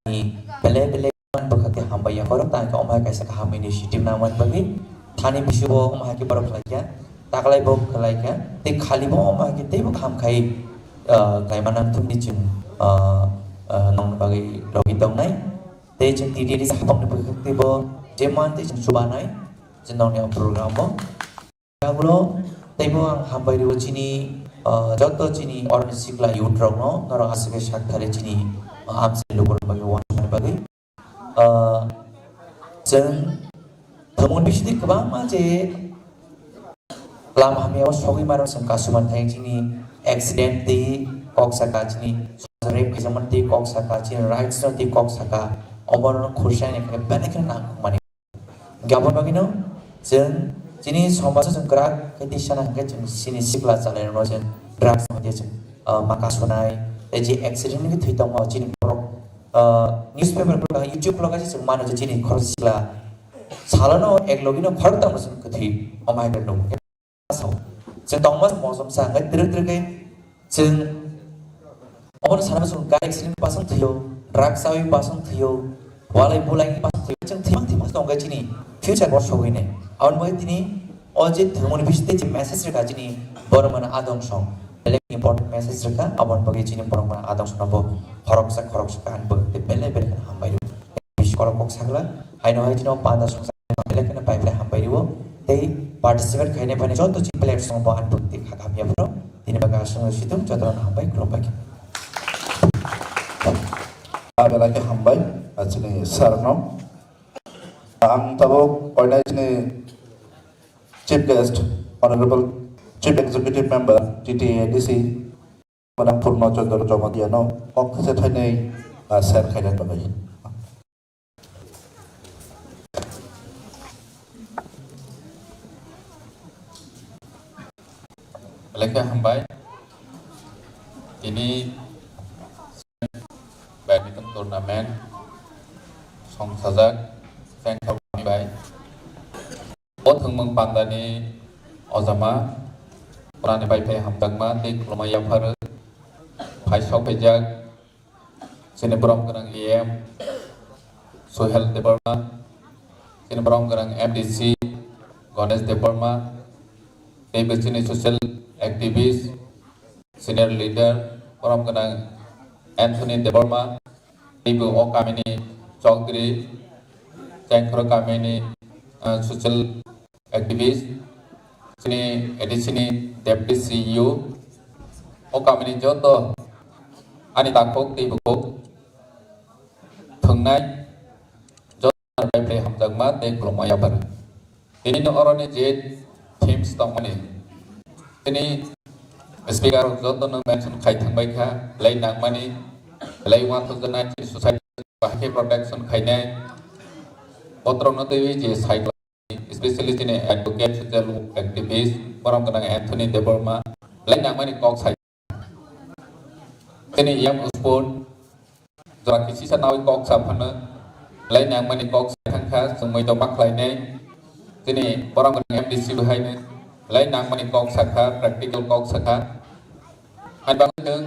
ni belai belai bwkhak tei hambai ya borok tang khe omo hai kaisa kaham initiative nangmani bagwi thani bisingo omo hai khe borok khlai kha, taklai bo khlai kha tei khali bo omo hai khe teibo kaham khai, ah, khlai mano thumni chwng, ah, ah, nongni bagwi logi tongnai. Tei chwng T T A D C hapangni bwkhak teibo je man tei chwng chubanai je nongni o program o. Yagulo teibo ang hambai rio chini, ah, joto chini oroni sikla youth rokno, norok aswk khe sak thari chini, ah, amchaini lukurok bagwi uansukmani bagwi. Ah, chwng thwngmung bisingtwi kwbangma je lama hamya o sogwi mano chwng kasumani thangwi chini accident twi kok saka, chini rape khaijakmani twi kok saka, chini rights no twi kok saka, oborok khursa ni khe belai kheno nangkukmani. Hingke aboni bagwino chwng chini somajo chwng kwrak khe twi sana hingke chwng chini sikla chalairokno chwng drugs no hingke chwng, ah, maka sunai tei je accident ni thwi tongma chini borok, ah, newspaper khulok YouTube khulok khe chwng mano je chini khorok sikla salono ek logino khoroktham no chwng kwthwi omo hai khe nukgo. Sao. Chwng tongma mosomsa hwnkhe twrwk twrwk khe chwng obono sana chwng gari accident pasang thwio, drug chawi pasang thwio, walai bulai pasang thwio, chwng thimang thimang tongkhe chini future bo sogwinai. Aboni bagwi tini o je thwngmani bisingtwi je message rwkha chini borok mano adong song. Belai important message rwkha, aboni bagwi chini borok mano adong song no bo khoroksa khoroksa khe ani bagwi belai belai kheno hambai rw. Bisingo kok sakla, haino hai chini o panda songsa belai kheno pai belai hambai rw. Tei participate khainai phano joto chini players rok bo ani bagwi kha hamya phano. Tini bagwi aswk no situng joto no hambai khulumbai. A belai khe hambai, a chini sir no. Ang tabuk koinai chini chief guest, honorable chief executive member, T T A D C, Madam Purna Chandra Jamatia no kok se thainai, ah, share khaina bagwi. Belai khe hambai. Tini badminton tournament songsajak Chengthok bai. O thwngmung pandani ojama, purani bai phai hamjakma tei khulumma yapharwi phai sok phaijak. Chini borom gwnang E M Sohel Debbarma, chini borom gwnang M D C Ganesh Debbarma, tei bo chini social activist, senior leader, borom gwnang Anthony Debbarma, tei bo o kamini chowdhury, Chengkhoro kamini, ah, social activist, chini A D C ni deputy C E O, o kamini joto ani takhuk tei bukhuk thwngnai joto bai phai hamjakma tei khulumma yapharwi. Tini no oroni je themes tongmani, tini speaker rok joto no mention khai thangbai kha, belai nangmani, belai uansukjaknai chini society bahai khe protection khainai. Botrokno twiwi je cycle, especially chini advocate, social activist, borom gwnang Anthony Debbarma, belai nangmani kok sai. Chini young sport, jora kisisa nawi kok sa phano, belai nangmani kok sai thangkha, chwngmwi to ma khlainai. Chini borom gwnang M D C bo haino, belai nangmani kok sakha, practical kok sakha. Hai bagwi chwng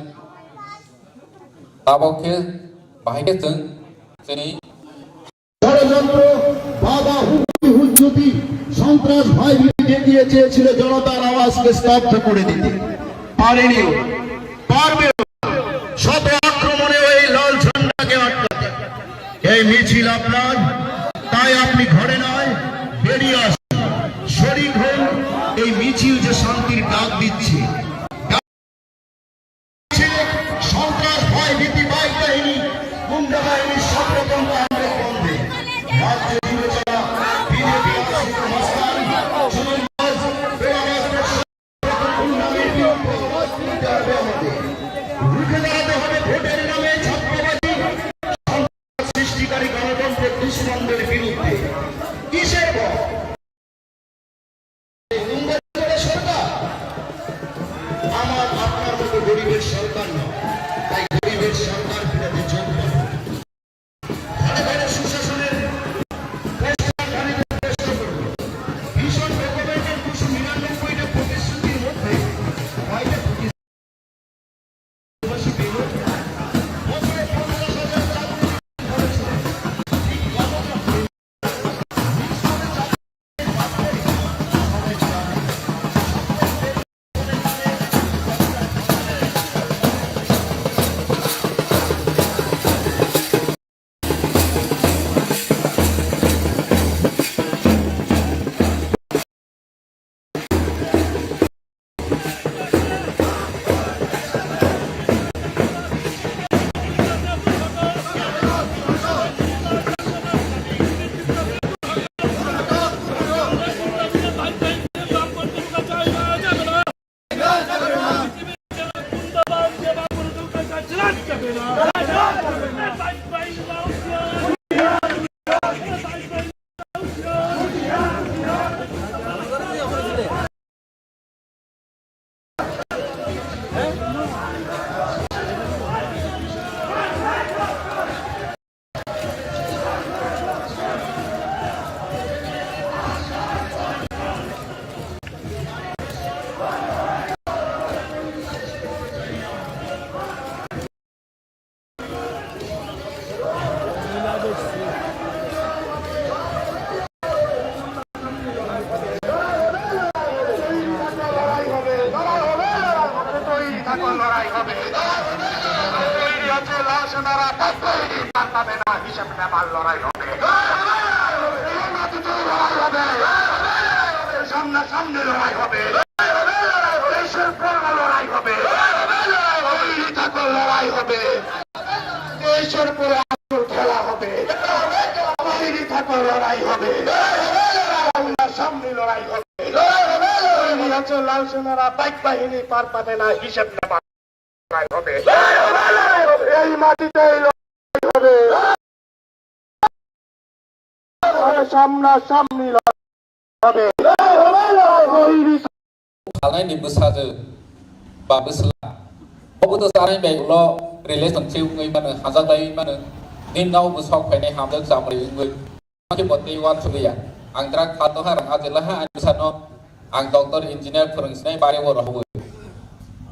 tabok khe bahai khe chwng chini ষড়যন্ত্র, বাবা হুবহু হুজ্জুতি, সন্ত্রাস ভয়ভীতি দেখিয়ে চেয়েছিল জনতার আওয়াজকে স্তব্ধ করে দিতে। পারেনি, পারবে না। শত আক্রমণে এই লাল ঝান্ডাকে আটকাতে। এই মিছিল আপনার, তাই আপনি ঘরে নয়, বেরিয়ে আসুন, শরিক হন। এই মিছিল যে শান্তির ডাক দিচ্ছে। সন্ত্রাস, ভয়, ভীতি, বাইক বাহিনী, গুন্ডা বাহিনীর সব রকম কাণ্ডের বন্ধে রাজ্য জুড়ে চলা বিজেপি আশ্রিত মস্তান, চুরিবাজ, তোলাবাজদের সব রকম গুন্ডামির বিরুদ্ধে আওয়াজ তুলতে হবে আমাদের। রুখে দাঁড়াতে হবে ভোটের নামে ছাত্রবাদী সন্ত্রাস সৃষ্টিকারী গণতন্ত্রের দুশমনদের বিরুদ্ধে। কিসের ভয়? এই উন্নয়নকারী সরকার, আমার আপনার মতো গরিবের সরকার নয়, তাই গরিবের সরকার ফিরাতে যোগ দান। ঘরে ঘরে সুশাসনের পোস্টার টানিতে চেষ্টা করুন। ভীষণ ডকুমেন্টের দুশো নিরানব্বইটা প্রতিশ্রুতির মধ্যে কয়টা প্রতিশ্রুতি লড়াই হবে, লড়াই হবে, লড়াই হবে, তৈরি থাকো, লড়াই হবে। তৈরি আছে লাল সেনারা, তাই তৈরি পাল্টাবে না, হিসেব নেবার লড়াই হবে। এই মাটিতেই লড়াই হবে, সামনাসামনি লড়াই হবে। দেশের পর লড়াই হবে, তৈরি থাকো, লড়াই হবে। দেশের পরে আসল খেলা হবে। তৈরি থাকো, লড়াই হবে। সামনাসামনি লড়াই হবে। তৈরি আছে লাল সেনারা, বাইক বাহিনী পার পাবে না, হিসেব নেবার লড়াই হবে। এই মাটিতেই লড়াই হবে। সামনাসামনি লড়াই হবে। Phalnaini bwsajwk ba bwsla, obo to chanai bai ulo relationship wngwi mano, hamjak lai mano, nini nok bwsok phainai hamjak chamrwi wngwi. Khe bo tei uansugwi ya. Ang drug phaltoha, rang ajilaha, ani bwsano ang doctor, engineer phwrwng sinai bari o rohorwi.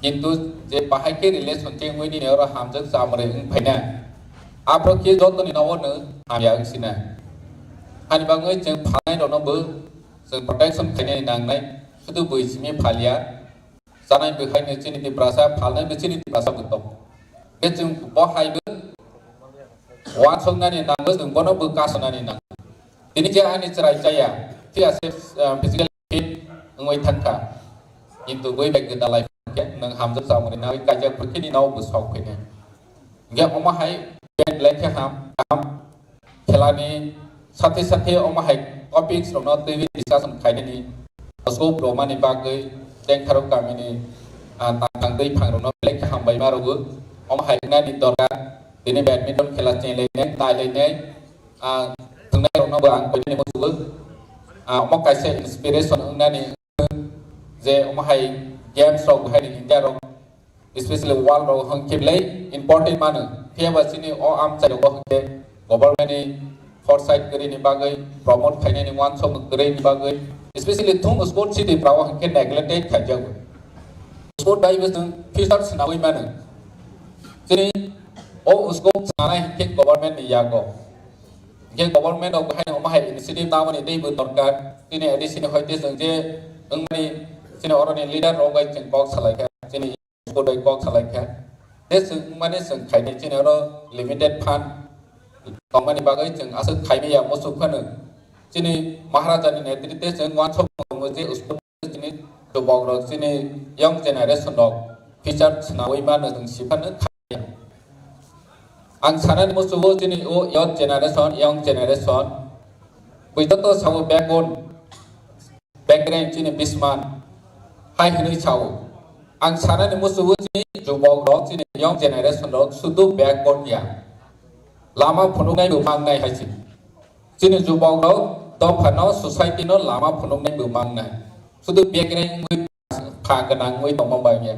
Kintu je bahai khe relationship wngwi nini oro hamjak chamrwi wng phaina, aphuru khe jotoni nogo no hamya wng sina. Hani bagwi chwng phalnai rokno bo chwng protection khainani nangnai, sudu bui simi phalya. Chanai bwkhai no chini Tiprasa, phalnai bo chini Tiprasa bo tongo. Khe chwng bo hai bo uansuknani nango, chwng bono bo kasonani nango. Tini je ani chwrai chaya, phiya se, ah, physically fit wngwi thangkha. Kintu bui bai gwdalai khe nwng hamjak chamani nangwi kaijak bwkhini nao bo sok phine. Hingke omo hai band lai khe ham, kaham khelani sathe sathe omo hai topics rokno twiwi discussion khainani scope romani bagwi tengkharok kamini, ah, tangtang twi phang rokno belai khe hambai ma rwgo. Omo hai nani dorkar tini badminton khela chenglai nai, nai lai nai, ah, thwngnairokno bo ang koinani muchungo. Ah, omo kaisa inspiration wngnani je omo hai games rok bo hai ni India rok, especially world rok hwnkhe belai important mano. Phiya ba chini o amchai rogo hwnkhe government ni foresight kwrwini bagwi, promote khainani uansuk kwrwini bagwi, especially thung sport city rao hwnkhe neglected khaijago. Sport bai bo chwng future swnawi mano. Chini o scope sanai hwnkhe government ni yago. Hwnkhe government rok hai omo hai initiative tamani teibo dorkar. Chini A D C ni hoite chwng je wngmani chini oroni leader rok bai chwng kok salaikha. Chini Budai kok salaikha. Tei chwng mani chwng khainai chini oro limited fund tongmani bagwi chwng aswk khaimaya muchuk phano. Chini Maharaja ni netrite chwng uansuk tongo je usku chini chubok rok chini young generation rok future swnawi mano chwng siphano khaiya. Ang sanani muchugo chini o young generation, young generation. Bui joto sabo backbone. Background chini bisman hai hwnwi sao. Ang sanani muchugo chini jubok rok chini young generation rok sudu backbone ya. Lama phunuknai bo mangnai hai chini. Chini jubok rok dophano society no lama phunuknai bo mangnai. Sudu background wngwi pha gwnang wngwi tongma bai ya.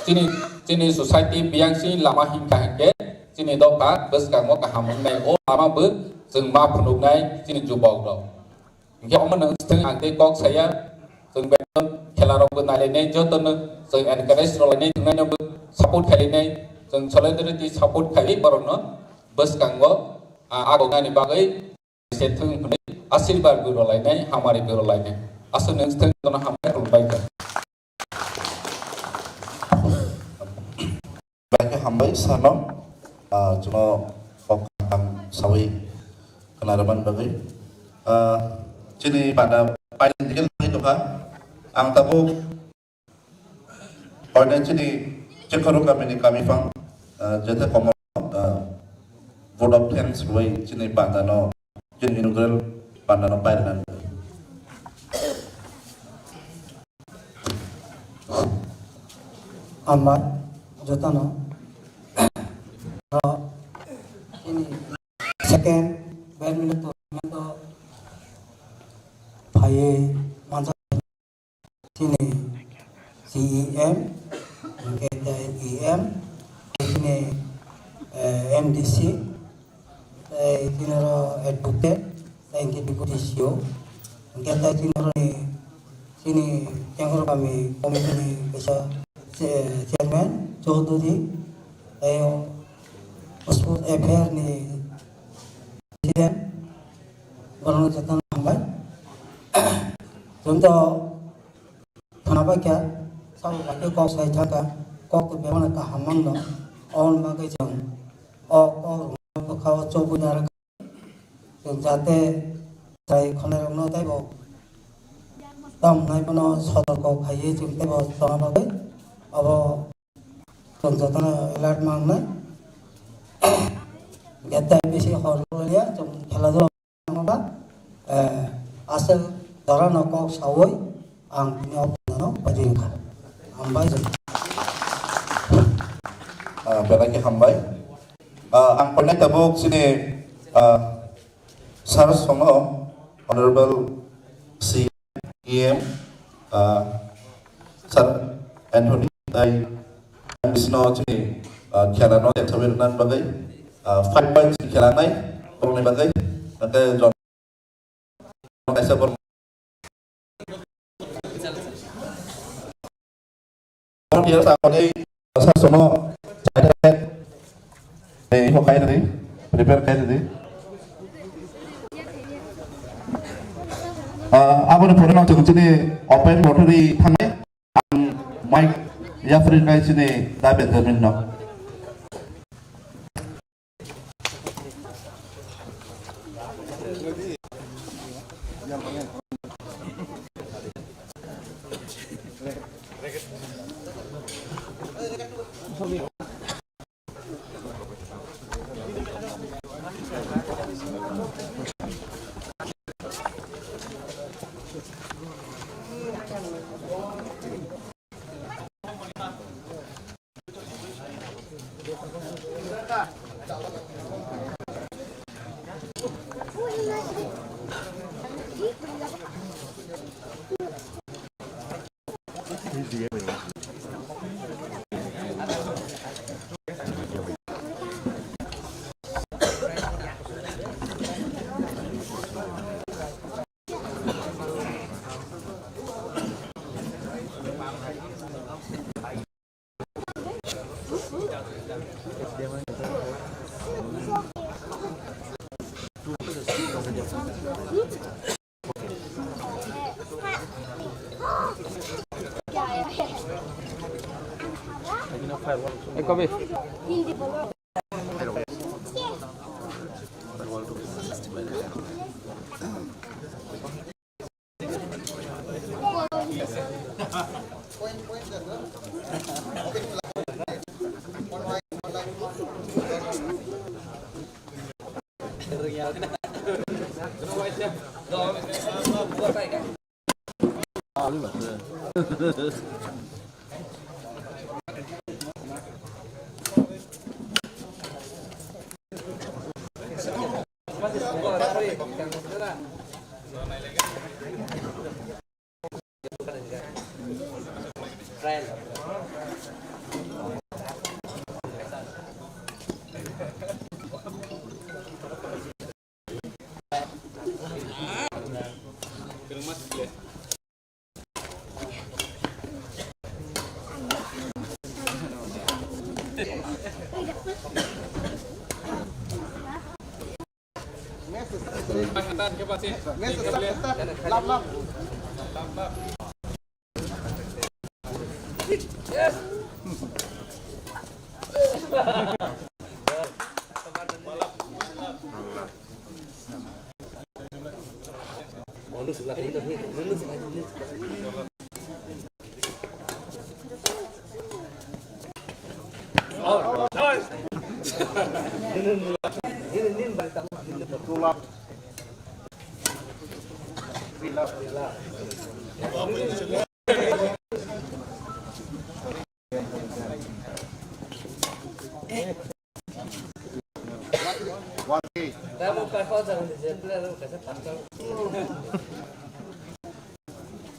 Chini, chini society biyang chini lama hinkha hinkhe chini dopha bwskango kaham wngnai o lama bo chwng ma phunuknai chini jubok rok. Hingke omo nwng swng ang tei kok saya, chwng beton khela rok bo nailainai, joto no chwng encourage rwlainai, thwngnaino bo support khainai, chwng solidarity support khai borokno bwskango, ah, ago nani bagwi se thwng hwnwi asirbar bo rwlainai, hamari bo rwlainai. Aswk nwng swng jotono hambai khulumbai kha. Belai khe hambai sano, ah, chwngno kok kaham sawi khwnarwmani bagwi. Ah, chini panda paini dikhe nai tongkha. Ang tabuk oino chini Chekhoro kamini kami phang, ah, jethe komor, ah, vote of thanks rwui chini pandano, chini inaugural pandano pairwnani bagwi. Hambai jotono. Oro chini second badminton tournament o phaiwi manjak chini C E M, hwnkhe tei E M, chini, eh, M D C, tei chini oro advocate, tei hwnkhe deputy C O, hwnkhe tei chini oroni chini Chengkoro kami committee ni kaisa che-, chairman Chaudhary, tei o sports affair ni president, borokno jotono hambai. Chwng to khwnabaikha, sabo bai khe kok sai thangkha, kok to bebakno kaham mangno, aboni bagwi chwng o kok rwngmani bwkha o chobui nai rwkha. Chwng jate chai khonai rokno teibo tamo hwnai bono sotorko khaiwi chwng teibo tongna bagwi abo chwng jotono alert ma wngnai. Hwnkhe tei bisi hor rwliya chwng khela dula wngkha, eh, aswk jorano kok saui ang tini o phainano paidi wngkha. Hambai. Ah, belai khe hambai. Ah, ang poinai tabuk chini, ah, Sir Sono, Honorable C E M, ah, Sir Anthony, tai bisno chini, ah, khela no tengsawi rwna bagwi, ah, five points khela nai, borokni bagwi, tei jon-, kaisa borok. Volunteer sakni sasono chaithai ni info khai rwdi, prepare khai rwdi. Ah, aboni pore no chwng chini open lottery thangnai, ang mic yapri nai chini Da Benjamin no.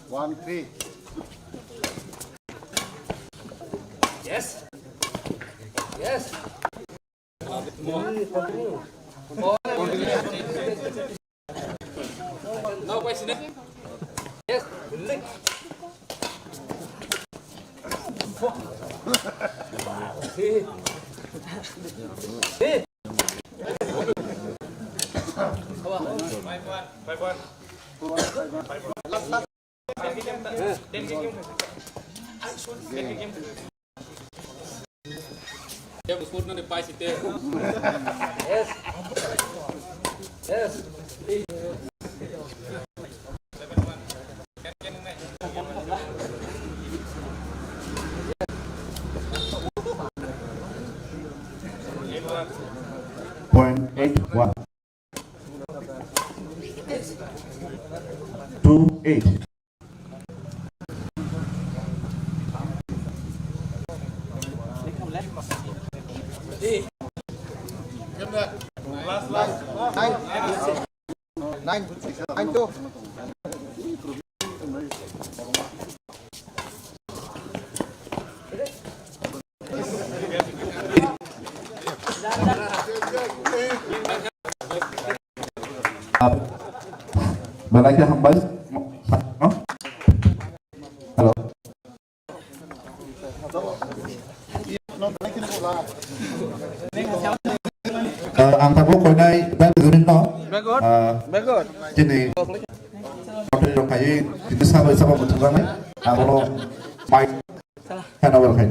One three. Yes. Yes. Yes. Yes. Point eight one. Two eight. Nine, nine two. Belai khe hambai. Hello. Ah, ang tabuk koinai Bible guri no. Backward. Ah, backward. Chini hotel rok khai, chini sabai sabo muthungjaknai. Ang bono mic hand over khai.